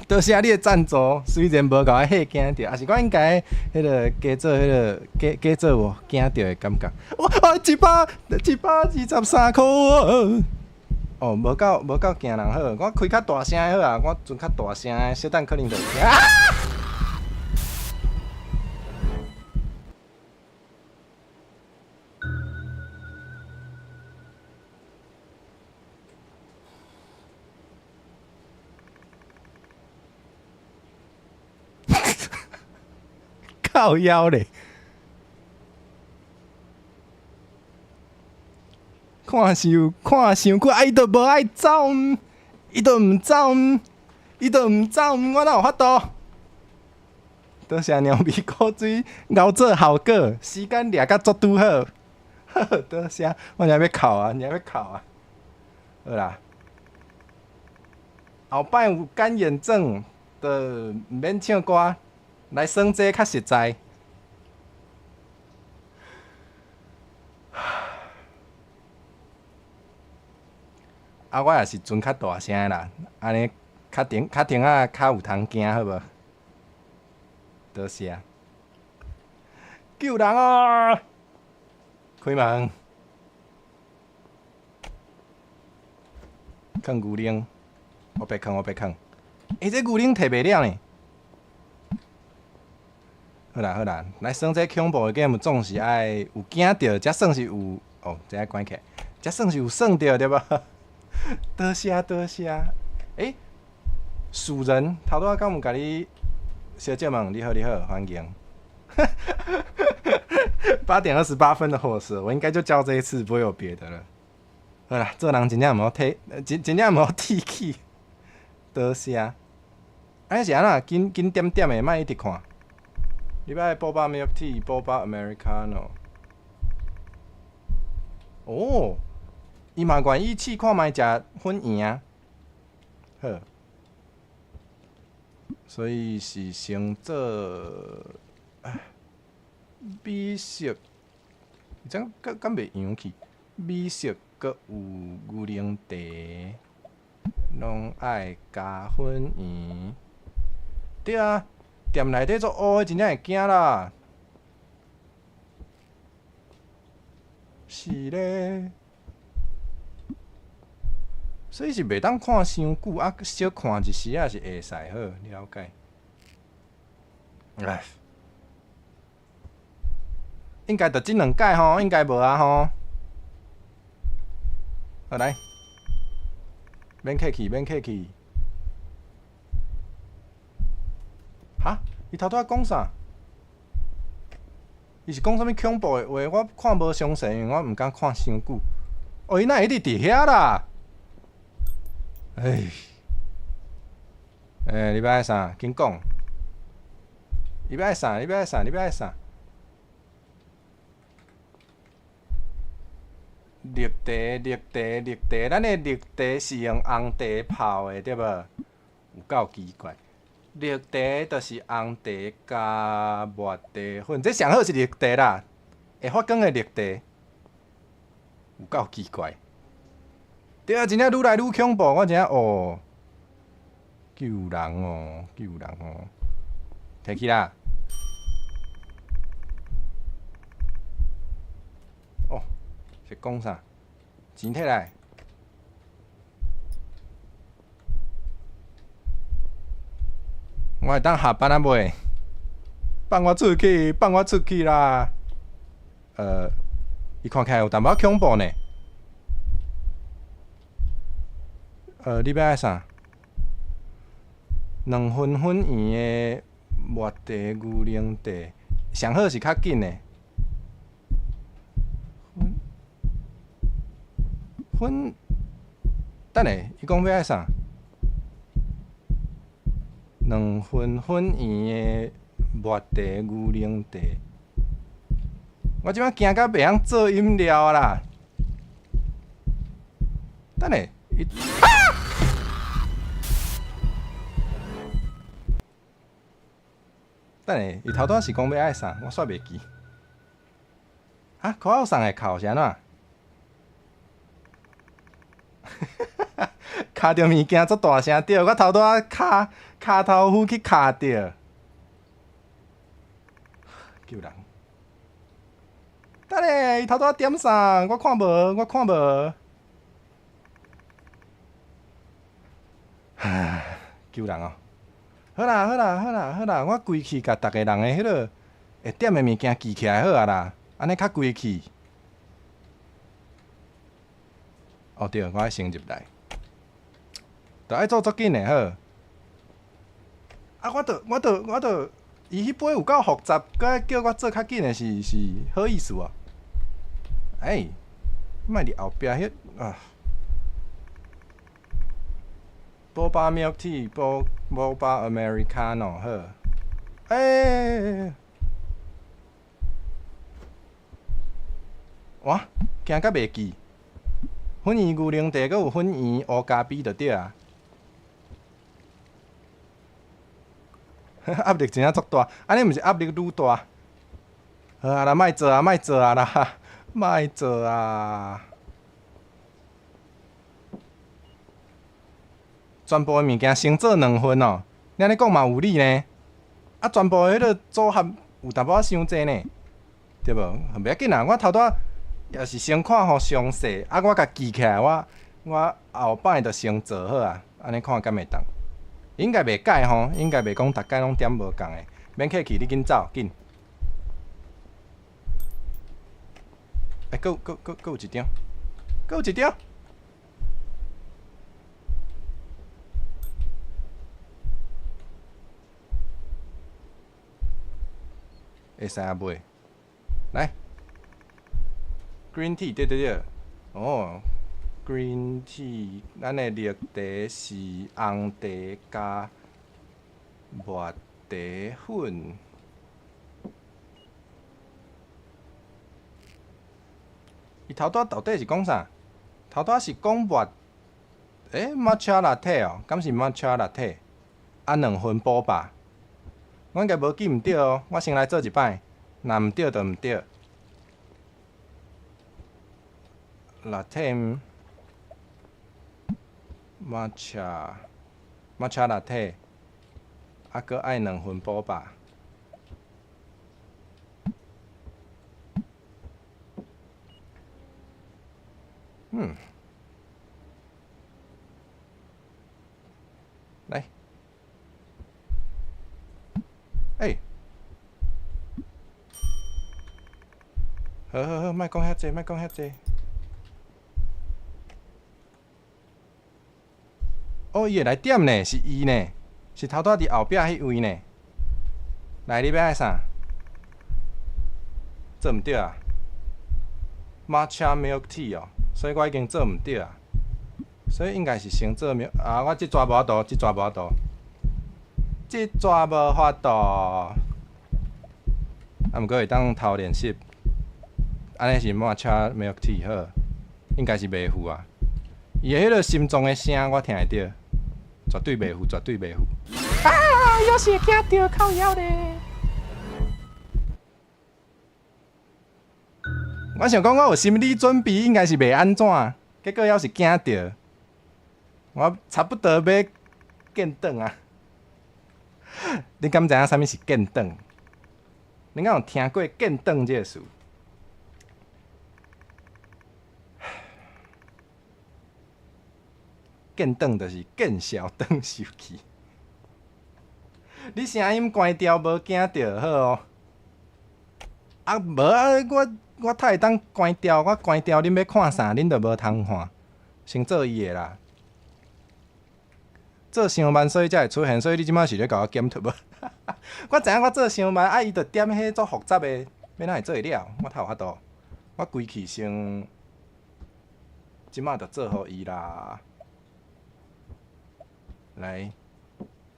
多謝你的贊助，雖然無共我嚇驚著，抑是我應該彼个加做彼个加加做有驚著的感覺。哇！123箍哦，無夠無夠驚人好，我開較大聲的好啊，我陣較大聲的，小等可能就驚。啊！靠腰咧，看傷看傷久，啊！伊都無愛走，伊都毋走，伊都毋走，我哪有法度？多謝貓咪古錐，𠢕做效果，時間掠甲足拄好。多謝，我爾欲哭啊，爾欲哭啊！好啦，後擺有乾眼症，就毋免唱歌。來耍這較實在。啊，我也是陣較大聲的啦，按呢較停較停仔較有通驚，好無？多謝。救人啊！開門。囥牛奶，烏白囥烏白囥。欸，這牛奶提袂了呢。好啦好啦，來耍這恐怖的 game 總是愛有驚著，才算是有哦，這愛關起來，才算是有耍著對無？多謝多謝。欸，鼠人頭拄仔敢有共你小姐們，你好你好，歡迎。8點28分的火蛇，我應該就教這一次，不會有別的了。好啦，做人真正毋好提，真真正毋好鐵齒。多謝。按呢是按怎？緊緊點點的，莫一直看。你欲 Boba Milk Tea，Boba Americano。哦，伊嘛願意試看覓食粉圓啊。好，所以是先做米色，這敢敢袂揚去？米色閣有牛奶茶，攏愛加粉圓。對啊。店內底做烏的，真正會驚啦。是咧，所以是袂當看傷久，啊，小看一時仔是會使好了解。唉，應該就這兩擺吼，應該無啊吼。好來，免客氣，免客氣。哈？伊頭拄仔講啥？伊是講啥物恐怖的話？我看無詳細，因為我毋敢看傷久。哦，伊哪會一直佇遐啦？唉，欸，你欲愛啥？緊講。你欲愛啥？你欲愛啥？你欲愛啥？綠茶，綠茶，綠茶，咱的綠茶是用紅茶泡的，對無？有夠奇怪。綠茶就是紅茶加抹茶粉，這上好是綠茶啦，會發光的綠茶，有夠奇怪。對啊，真正愈來愈恐怖，我真正哦。救人哦，救人哦，提起啦！哦，是講啥？錢摕來。我會當下班啊未？放我出去，放我出去啦！伊看起來有淡薄仔恐怖呢。你欲愛啥？兩份粉圓的抹茶牛奶茶，上好是較緊的。粉粉，等下，伊講欲愛啥？兩份粉圓的抹茶牛奶茶，我這擺驚甲袂曉做飲料啦！等下，伊啊！等下，伊頭拄仔是講欲愛啥？我煞袂記。啊，口號送的哭是按怎？敲著物件足大聲，對，我頭拄仔跤跤頭斧去敲著。救人！等下，伊頭拄仔點啥？我看無，我看無。唉，救人哦！好啦，好啦，好啦，好啦，我規氣共逐个人的彼个會點的物件記起來好啊啦，按呢較規氣。哦對，我愛先入來，著愛做足緊的好。啊，我著，伊彼杯有夠複雜，閣愛叫我做較緊的是是好意思無？欸，莫佇後壁彼啊。Boba milk tea，Boba americano 好。欸！哇，驚甲袂記。粉圓牛奶茶，閣有粉圓烏咖啡就對啊。壓力真正足大，按呢毋是壓力愈大。好啊啦，莫做啊，莫做啊啦，莫做啊！全部的物件先做兩份哦，你按呢講嘛有理呢。啊，全部的彼个組合有淡薄仔傷濟呢，對無？袂要緊啦，我頭拄仔也是先看予詳細，啊，我共記起來，我後擺就先做好啊，按呢看敢會當？應該袂改吼，應該袂講逐擺攏點無仝的，免客氣，你緊走，緊。欸，閣有閣閣閣有一張，閣有一張。會使啊袂？來，Green tea 對對對，哦，Green tea，咱的綠茶是紅茶加抹茶粉。伊頭拄仔到底是講啥？頭拄仔是講抹，欸，matcha latte 哦，敢是 matcha latte？啊，兩份 boba。我應該無記毋對哦，我先來做一擺，若毋對就毋對。Latte matcha matcha latte，啊，閣愛兩份 boba。嗯，來。欸，好好好，莫講遐濟，莫講遐濟。哦，伊會來點呢，是伊呢，是頭拄仔佇後壁彼位呢。來，你欲愛啥？做毋對啊？Matcha milk tea 哦，所以我已經做毋對啊。所以應該是先做 milk 啊，我這逝無法度，這逝無法度。這逝無法度，啊，毋過會當偷練習，按呢是 matcha milk tea 好，應該是袂赴啊。伊的彼个心臟的聲我聽會著，絕對袂赴，絕對袂赴。啊！猶是會驚著靠腰咧。我想講，我有心理準備，應該是袂按怎，結果猶是驚著。我差不多欲見轉啊！你敢知影啥物是見轉？你敢有聽過見轉這个詞？見轉就是見笑轉受氣。你聲音關掉無驚著好哦。啊無啊，我較會當關掉，我關掉恁欲看啥，恁就無通看。先做伊的啦。做傷慢，所以才會出現，所以你這擺是咧共我檢討無？我知影我做傷慢，啊伊就點彼足複雜的，欲哪會做會了？我較有法度，我規氣先，這擺就做予伊啦。來，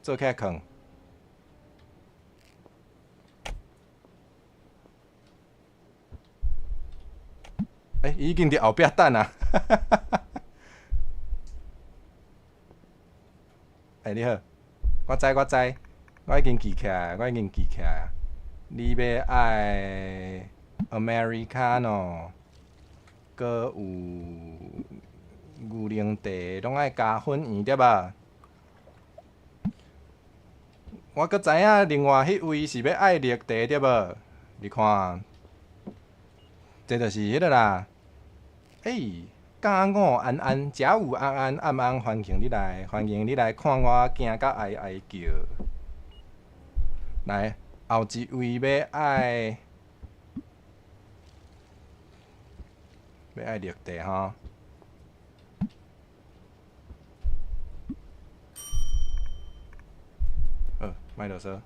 做起來囥。欸，伊已經佇後壁等啊！欸，你好，我知我知，我已經記起來，我已經記起來。你欲愛 Americano，閣有牛奶茶，攏愛加粉圓對吧？我閣知影另外彼位是欲愛綠茶對無？你看，這就是彼个啦。欸，甲午安安，甲午安安，暗暗歡迎你來，歡迎你來看我驚甲哀哀叫。來，後一位欲愛綠茶吼。好，莫囉嗦。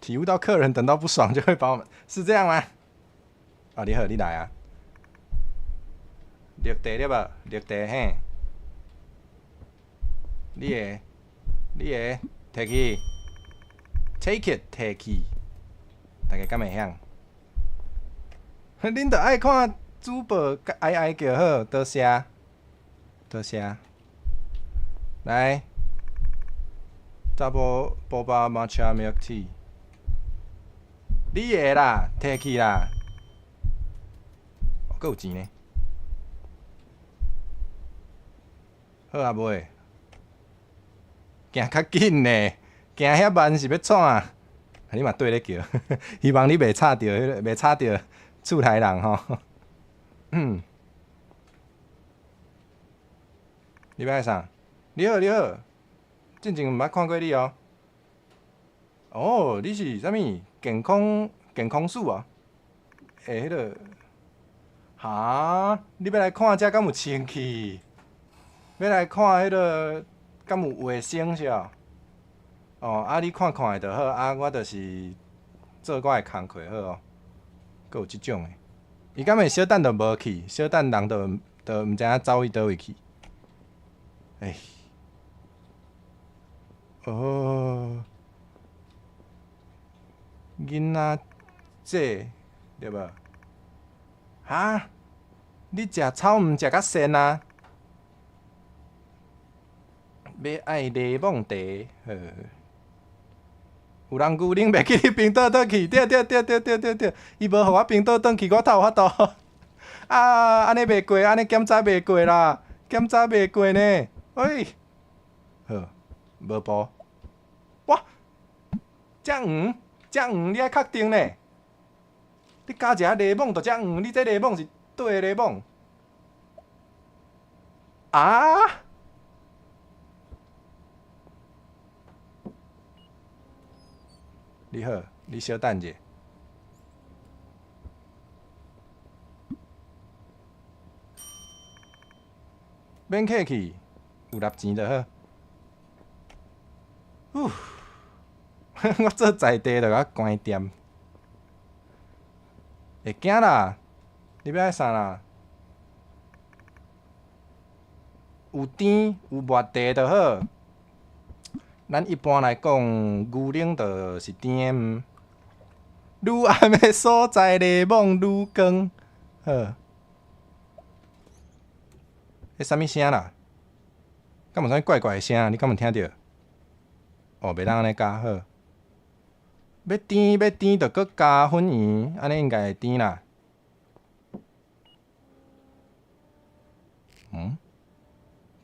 體悟到客人等到不爽就會把我們，是這樣嗎？啊，你好，你來啊！綠茶對無？綠茶嘿，你的，你的，提去，take it，提去，大家敢會曉？恁著愛看主播哀哀叫好，多謝，多謝。來，double boba matcha milk tea。你的啦，提去啦，閣有錢呢。好啊，袂，行較緊呢，行遐慢是欲創啊？你嘛對咧叫，希望你袂吵著彼个，袂吵著厝內人吼。嗯，你欲愛啥？你好，你好，進前毋捌看過你哦。哦，你是啥物？健康署啊？欸，彼个，哈？你欲來看這敢有清氣？欲來看彼个敢有衛生是哦？哦，啊，你看看的就好，啊，我就是做我的工課好哦。閣有這種的，伊敢會小等就無去，小等人就毋知影走去佗位去。欸，哦。囡仔這對無？哈？你食草毋食甲鮮啊？欲愛檸檬茶，好。有人牛奶袂記得冰倒轉去，對對對對對對對，伊無予我冰倒轉去，我哪有法度？啊，按呢袂過，按呢檢查袂過啦，檢查袂過呢。喂，好，無步。哇，遮黃，遮黃，你愛確定呢？你加一下檸檬就遮黃，你這檸檬是佗个檸檬？啊？你好，你小等者。免客氣，有納錢就好。呼，我做在地就共關店。會驚啦？你欲愛啥啦？有甜有抹茶就好。咱一般來講，牛奶就是甜的。愈暗的所在，檸檬愈光。好。彼啥物聲啦？敢有啥物怪怪的聲？你敢有聽著？哦，袂當按呢加好。欲甜欲甜，就閣加粉圓，按呢應該會甜啦。嗯？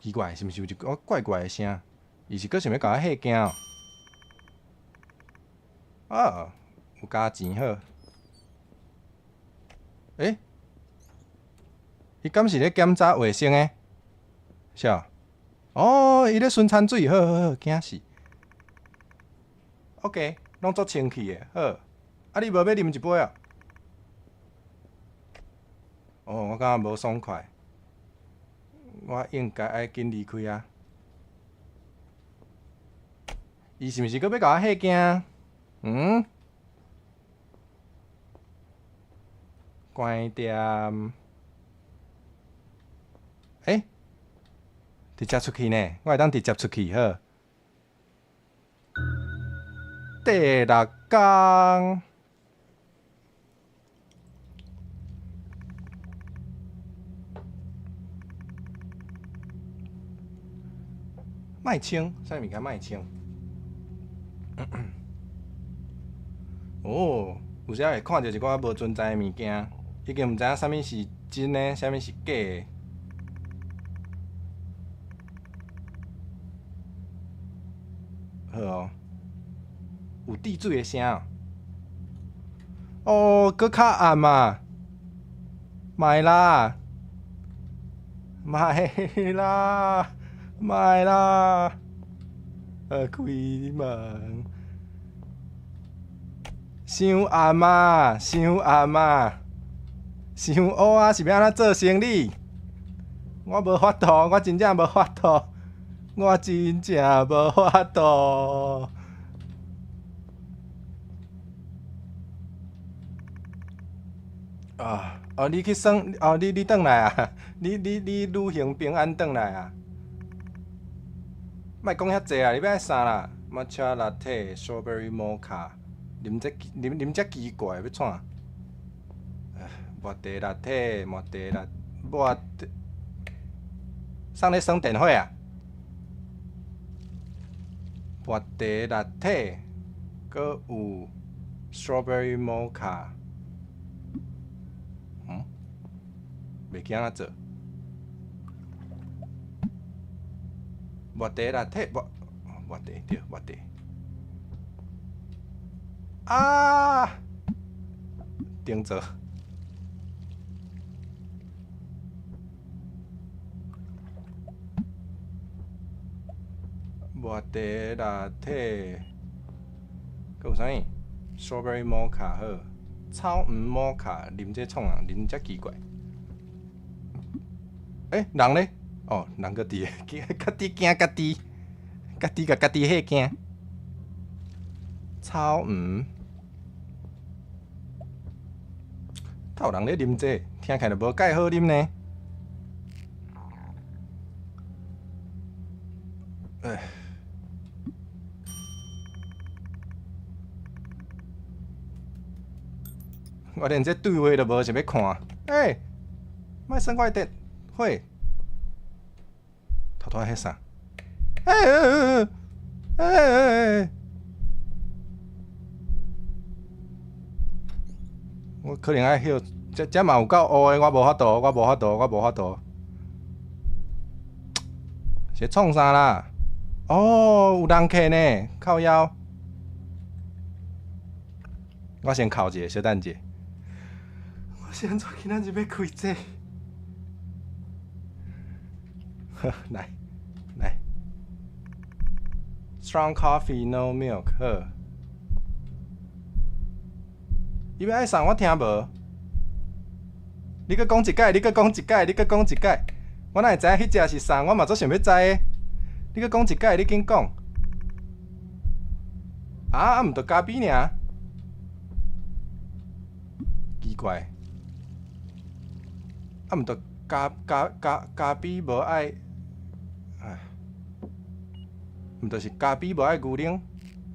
奇怪，是毋是有一個怪怪的聲？伊是閣想欲共我嚇驚？啊，有加錢好。欸？伊敢是咧檢查衛生的？是啊。哦，伊咧巡餐水，好好好，驚死。OK，攏足清氣的，好。啊，你無欲啉一杯啊？哦，我感覺無爽快，我應該愛緊離開啊。伊是毋是閣欲共我嚇驚？嗯？關店。欸？直接出去呢？我會當直接出去好。第六工，莫穿，啥物件莫穿？哦，有時會看著一寡無存在的物件，已經毋知影啥物是真的，啥物是假的。好哦，有滴水的聲哦。哦，閣較暗啊！莫啦，莫啦，莫啦！開門，傷暗啊，傷暗啊，傷烏啊！是欲按怎做生理？我無法度，我真正無法度，我真正無法度。啊！哦，你去耍，哦，你轉來啊！你旅行平安轉來啊！莫講遐濟啊！你欲愛啥啦？Matcha latte, strawberry mocha，啉這啉這奇怪，欲創？抹茶 latte，抹茶拉抹茶，啥咧耍電話啊？抹茶 latte，閣有 strawberry mocha。嗯？袂記按怎做？抹茶 latte，抹抹茶對，抹茶。啊！頂做。抹茶 latte，閣有啥物？Strawberry mocha 好，草莓摩卡，啉這創啊？啉這奇怪。欸，人咧？哦，人閣佇個，家己驚家己，家己共家己嚇驚。草莓，透人咧啉這個，聽起來就無蓋好啉呢。哎。我連這對話都無想欲看。欸，莫耍我的電火，頭拄仔彼啥？欸欸欸！我可能愛歇，這這嘛有夠烏的，我無法度，我無法度，我無法度。是創啥啦？哦，有人客呢，靠腰。我先哭一下，小等者。我是按怎今仔日欲開這個？好，來來。Strong coffee, no milk。好。伊欲愛啥？我聽無。你閣講一擺，你閣講一擺，你閣講一擺。我哪會知影彼隻是啥？我嘛足想欲知的。你閣講一擺，你緊講。啊啊，毋著咖啡爾。奇怪。啊，毋著咖咖咖咖啡無愛，唉，毋著是咖啡無愛牛奶，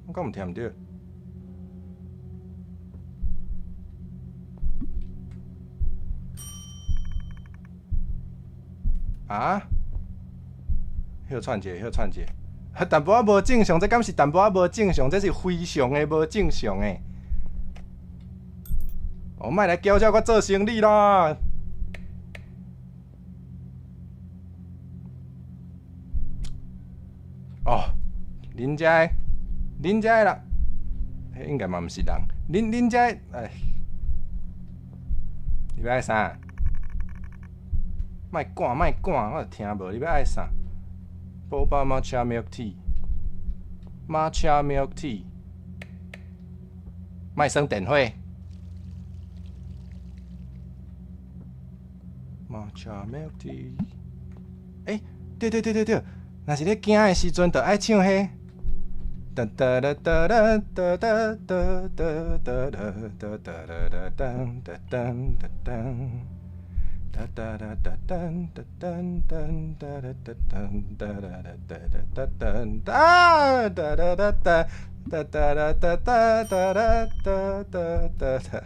我敢毋聽毋著？啊？歇喘者，歇喘者。淡薄仔無正常，這敢是淡薄仔無正常？這是非常的無正常的。哦，莫來叫囂我做生理啦！哦，恁遮的人，彼應該嘛毋是人。恁遮，哎，你欲愛啥？莫趕，莫趕，我聽無。你欲愛啥？Boba matcha milk tea，matcha milk tea，莫耍電火。Matcha milk tea，欸，對對對對對，若是咧驚的時陣，就愛唱彼。噠噠噠噠噠噠噠噠噠噠噠噠噠噠噠噠噠噠。噠噠噠噠噠噠噠噠噠噠噠噠噠噠噠噠啊！噠噠噠噠噠噠噠噠噠噠噠噠噠。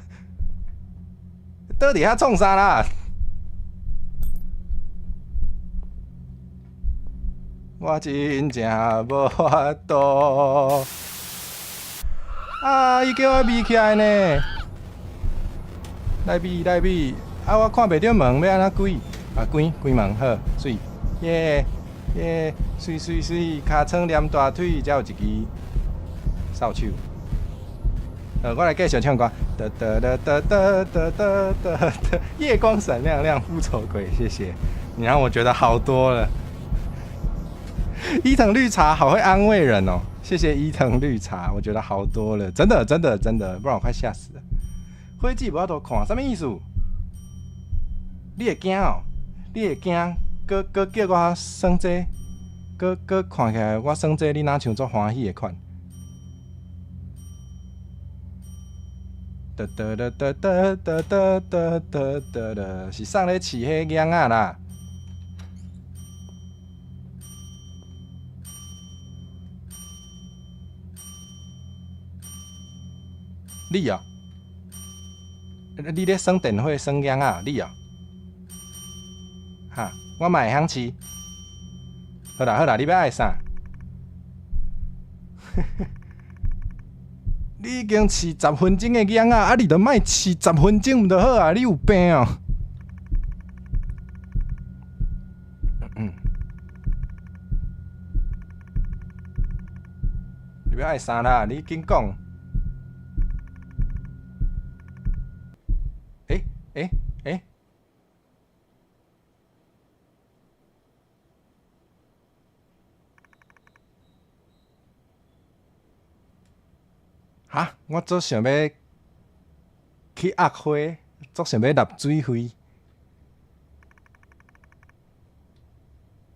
倒佇遐創啥啦？我真正無法度。啊！伊叫我眯起來呢。來眯來眯，啊！我看袂著門，欲按怎關？啊，關關門好，媠，耶耶，媠媠媠，尻川連大腿，才有一支掃帚。我來繼續唱歌。噠噠噠噠噠噠噠噠噠，夜光閃亮亮，復仇鬼，謝謝你讓我覺得好多了。伊藤綠茶好會安慰人哦，謝謝伊藤綠茶，我覺得好多了，真的真的真的，不然我快嚇死了。火箭無法度看，啥物意思？你會驚哦？你會驚？閣閣叫我耍這個？閣閣看起來我耍這個，你若像足歡喜的款？噠噠噠噠噠噠噠噠噠噠噠，是送咧飼彼囡仔啦。你哦，你咧耍電火耍囡仔，你哦，哈，我嘛會曉飼。好啦好啦，你欲愛啥？你已經飼10分鐘的囡仔，啊，你就莫飼十分鐘毋就好啊？你有病哦！嗯，你欲愛啥啦？你緊講。欸欸欸！哈！我足想欲去壓花，足想欲納水費。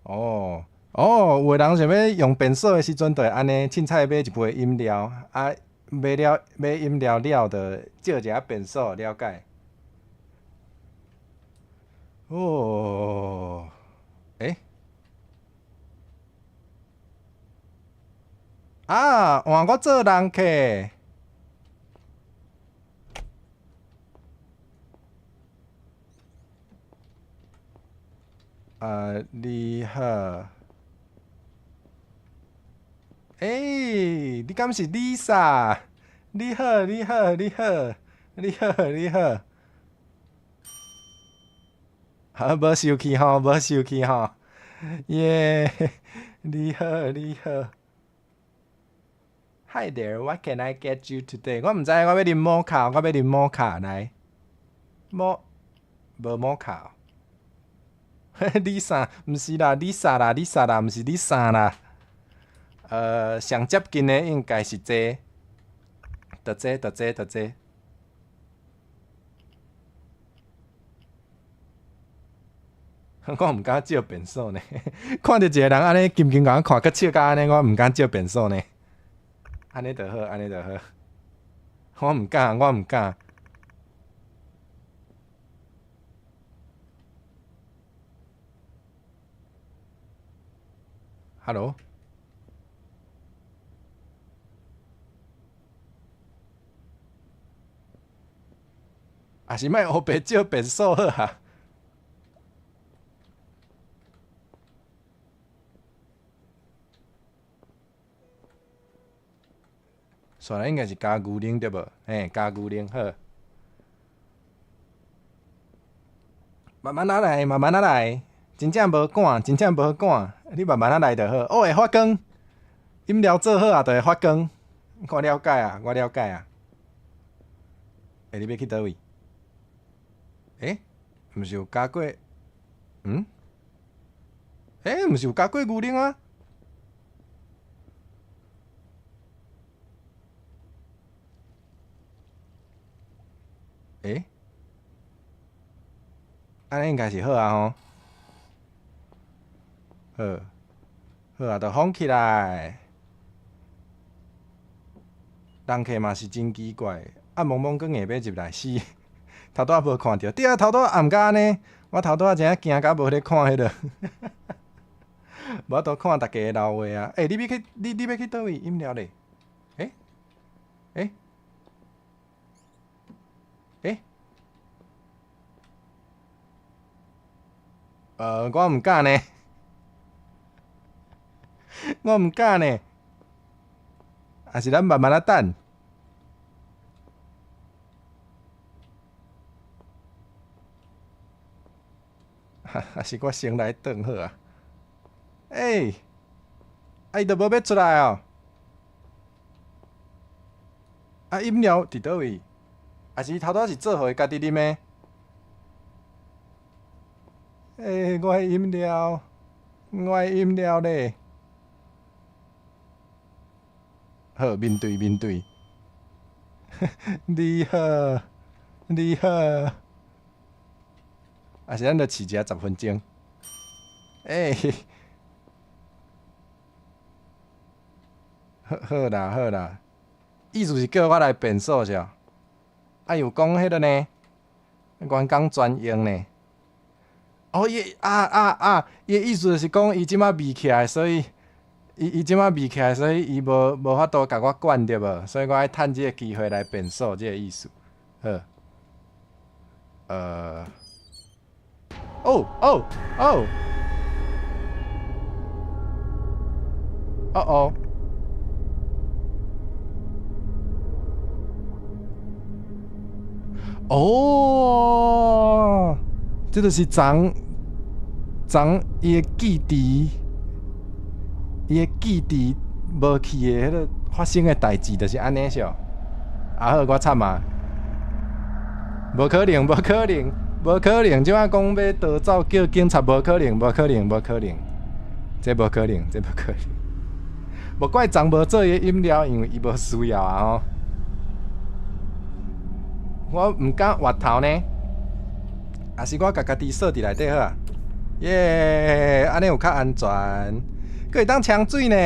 哦哦，有的人想欲用便所的時陣，就會按呢，凊彩買一杯飲料，啊，買了買飲料了，就借一下便所，了解。哦，欸？啊，換我做人客。你好。欸，你敢是 Lisa？你好，你好，你好，你好，你好。好，無生氣吼，無生氣吼。耶，你好，你好。Hi there, what can I get you today？我毋知，我欲啉摩卡，我欲啉摩卡來。摩，無摩卡。Lisa，毋是啦，Lisa 啦，Lisa 啦，毋是 Lisa 啦。上接近的應該是這個，就這，就這，就這。我毋敢借便所呢，看著一個人按呢緊緊共我看，閣笑甲按呢，我毋敢借便所呢。按呢就好，按呢就好。我毋敢，我毋敢。Hello？也是莫烏白借便所好啊。煞來應該是加牛奶對無？嘿，加牛奶好。慢慢仔來，慢慢仔來，真正無趕，真正無趕，你慢慢仔來就好。哦，會發光，飲料做好啊，就會發光。我了解啊，我了解啊。欸，你欲去佗位？欸，毋是有加過？嗯？欸，毋是有加過牛奶啊？欸？按呢應該是好啊吼。好，好啊，就封起來。人客嘛是真奇怪，啊，茫茫閣硬欲入來死，頭拄仔無看著，對啊，頭拄仔暗甲按呢，我頭拄仔真正驚甲無咧看彼落，無法度看逐家的老話啊！欸，你欲去，你欲去佗位飲料咧？欸？欸？欸？我毋敢呢，我毋敢呢，還是咱慢慢仔等。還是我先來轉好啊？欸，啊伊都無欲出來哦。啊，飲料佇佗位？還是伊頭拄仔是做予伊家己啉的？欸，我的飲料，我的飲料咧。好，面對面對。你好，你好。還是咱就試一下10分鐘。欸，好，好啦，好啦。意思是叫我來變數是？啊，又講彼个呢？員工專用呢？哦，伊啊啊啊！伊的意思就是講，伊這馬未起來，所以伊這馬未起來，所以伊無法度共我管對無？所以我愛趁這个機會來變數，這个意思。好，哦哦哦，哦哦，哦，這就是昨昨伊的記憶，伊的記憶無去的彼个發生的代誌，就是按呢是哦。啊好，我慘啊！無可能，無可能，無可能！這擺講欲逃走叫警察，無可能，無可能，無可能，這無可能，這無可能。無怪昨無做伊的飲料，因為伊無需要啊吼。我毋敢越頭呢，抑是我共家己鎖佇內底好啊？耶，按呢有較安全，閣會當沖水呢，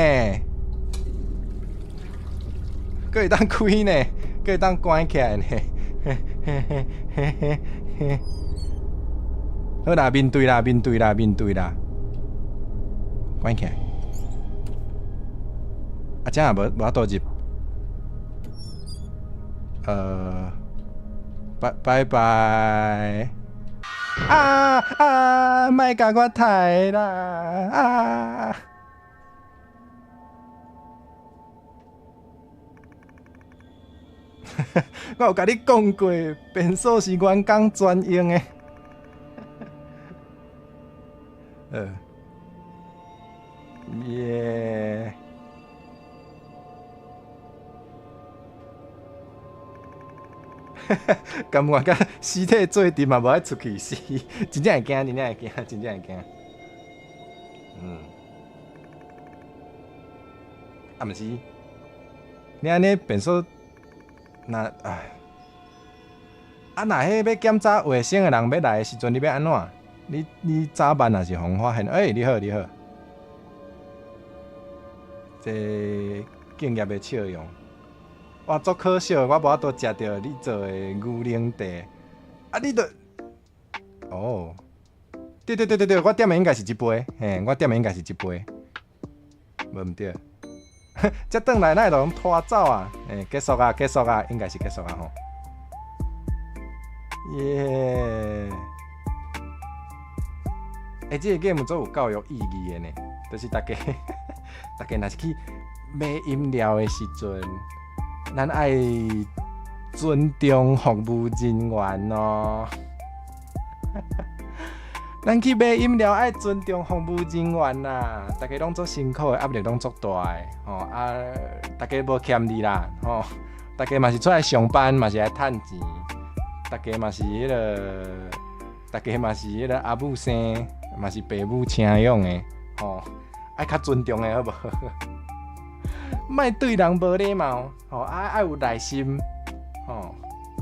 閣會當開呢，閣會當關起來呢。嘿嘿嘿嘿嘿嘿。好啦，面對啦，面對啦，面對啦，關起來。啊，這樣也無法度入。拜拜拜。啊啊！莫共我刣啦！啊！我有共你講過，便所是員工專用的。耶！甘願共屍體做陣嘛，無愛出去死，真正會驚，真正會驚，真正會驚。啊，毋是，你按呢便所，若唉，啊，若彼欲檢查衛生的人欲來的時陣，你欲按怎？你早晚也是予人發現。欸，你好，你好。這敬業的笑容，哇，足可惜，我無法度食著你做的牛奶茶。啊，你著，哦，對對對對對，我點的應該是這杯，嘿，我點的應該是這杯，無毋對。這轉來哪會予人拖走啊？欸，結束啊，結束啊，應該是結束啊吼。耶！欸，這個 game 足有教育意義的呢，就是逐家，逐家若是去買飲料的時陣，咱愛尊重服務人員哦。咱去買飲料愛尊重服務人員啦，逐家攏足辛苦的，壓力攏足大的，吼啊！逐家無欠你啦，吼！逐家嘛是出來上班，嘛是來趁錢，逐家嘛是彼个，逐家嘛是彼个阿母生，嘛是爸母請養的，吼！愛較尊重的好無？莫對人無禮貌，吼！啊，愛有耐心，吼！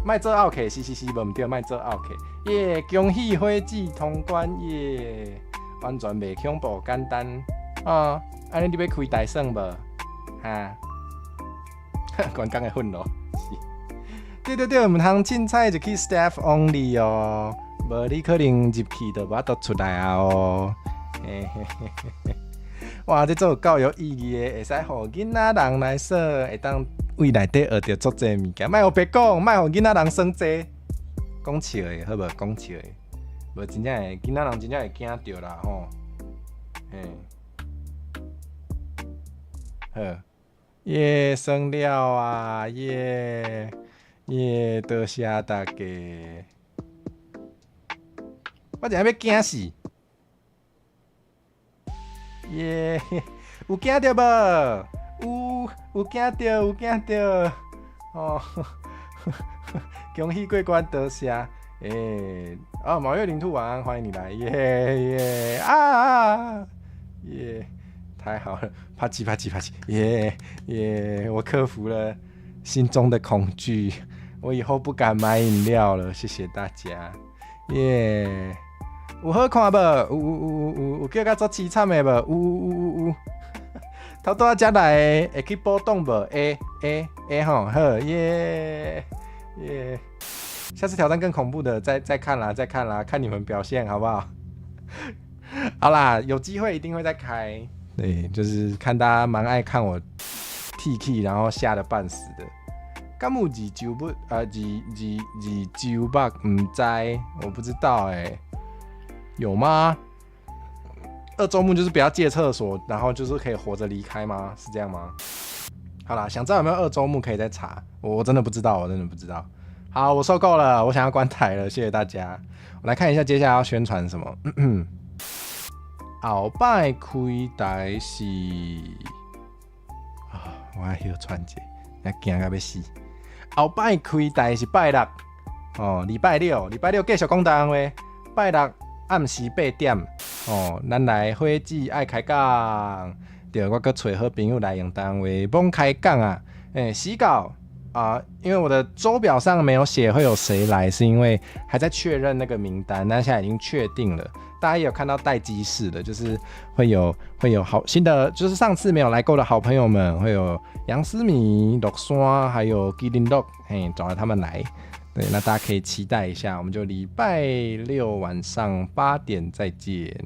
莫做漚客，是是是，無毋對，莫做漚客。耶！恭喜火子通關耶！完全袂恐怖，簡單啊！按呢你欲開台耍無？哈？關工的憤怒是。對對對，毋通凊彩就去 staff only 哦，無你可能入去就無法度出來啊哦。嘿嘿嘿嘿。哇！這足有夠有意義的，會使予囡仔人來耍，會當對內底學著足濟物件。莫予白講，莫予囡仔人耍這。講笑的，好無？講笑的，無真正會囡仔人真正會驚著啦吼。嘿，好，耶，耍了啊，耶耶，多謝大家。我真正欲驚死。耶，有驚著無？有有驚著，有驚著。哦。恭喜過關，多謝。欸，哦，毛月靈兔晚安，歡迎你來，耶耶啊，耶，太好了，啪嘰啪嘰啪嘰，耶耶，我克服了心中的恐懼，我以後不敢買飲料了，謝謝大家，耶，有好看無？有有有有有叫甲足淒慘的無？有有有有有，頭拄仔才來的會去補檔無？會會會吼，好耶耶。下次挑戰更恐怖的，再看啦，再看啦，看你們表現好不好？好啦，有機會一定會再開。對，就是看大家蠻愛看我 T K，然後嚇得半死的。敢有二周目啊？二周目毋知，我不知道哎、欸，有嗎？二周目就是不要借廁所，然後就是可以活着離開嗎？是這樣嗎？好啦，想知道有沒有二周目可以再查，我真的不知道，我真的不知道。好，我受夠了，我想要關台了，謝謝大家。我來看一下接下來要宣傳什麼。後擺開台是啊，我愛歇喘者，驚甲欲死。後擺開台是拜六哦，禮拜六，禮拜六繼續講台灣話。拜六暗時8點哦，咱來火子愛開講，對，我閣揣好朋友來用台灣話罔開講啊，欸，洗稿。啊，因為我的週表上沒有寫會有誰來，是因為還在確認那個名單，但現在已經確定了。大家也有看到待機室的，就是會有好新的，就是上次沒有來過的好朋友們，會有楊思敏、陸山，還有吉林樂，嘿，找了他們來。對，那大家可以期待一下，我們就禮拜六晚上8點再見。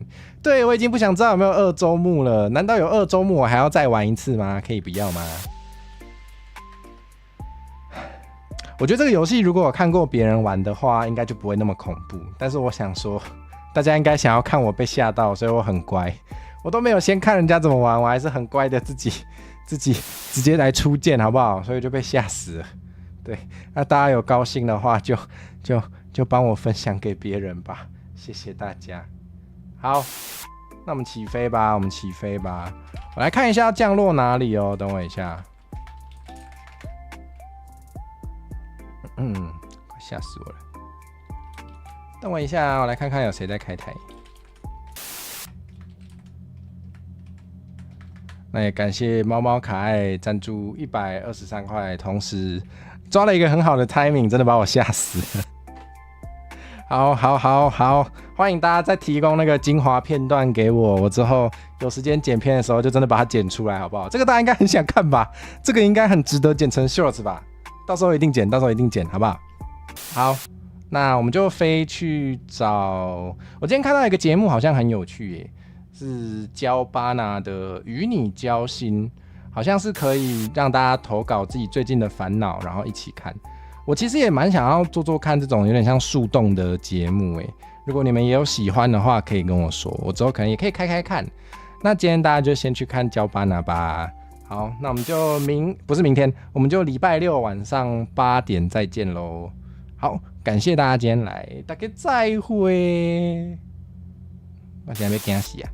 對，我已經不想知道有沒有二周目了，難道有二周目我還要再玩一次嗎？可以不要嗎？我覺得這個遊戲如果我看過別人玩的話，應該就不會那麼恐怖。但是我想說，大家應該想要看我被嚇到，所以我很乖，我都沒有先看人家怎麼玩，我還是很乖的自己直接來出劍，好不好？所以就被嚇死了。對，那大家有高興的話就，就幫我分享給別人吧，謝謝大家。好，那我們起飛吧，我們起飛吧。我來看一下降落哪裡哦，等我一下。嗯，快嚇死我了！等我一下，我來看看有誰在開台。那也感謝貓貓可愛贊助123塊，同時抓了一個很好的 timing，真的把我嚇死了。好，好，好，好，歡迎大家再提供那個精華片段給我，我之後有時間剪片的時候就真的把它剪出來，好不好？這個大家應該很想看吧？這個應該很值得剪成 shorts 吧？到時候一定剪，到時候一定剪，好不好？好，那我們就飛去找。我今天看到一個節目，好像很有趣耶，是焦巴拿的《與你交心》，好像是可以讓大家投稿自己最近的煩惱，然後一起看。我其實也蠻想要做做看這種有點像樹洞的節目耶。如果你們也有喜歡的話，可以跟我說，我之後可能也可以開開看。那今天大家就先去看焦巴拿吧。好，那我們就明不是明天，我們就禮拜六晚上8點再見嘍。好，感謝大家今天來，大家再會。我今日欲驚死啊！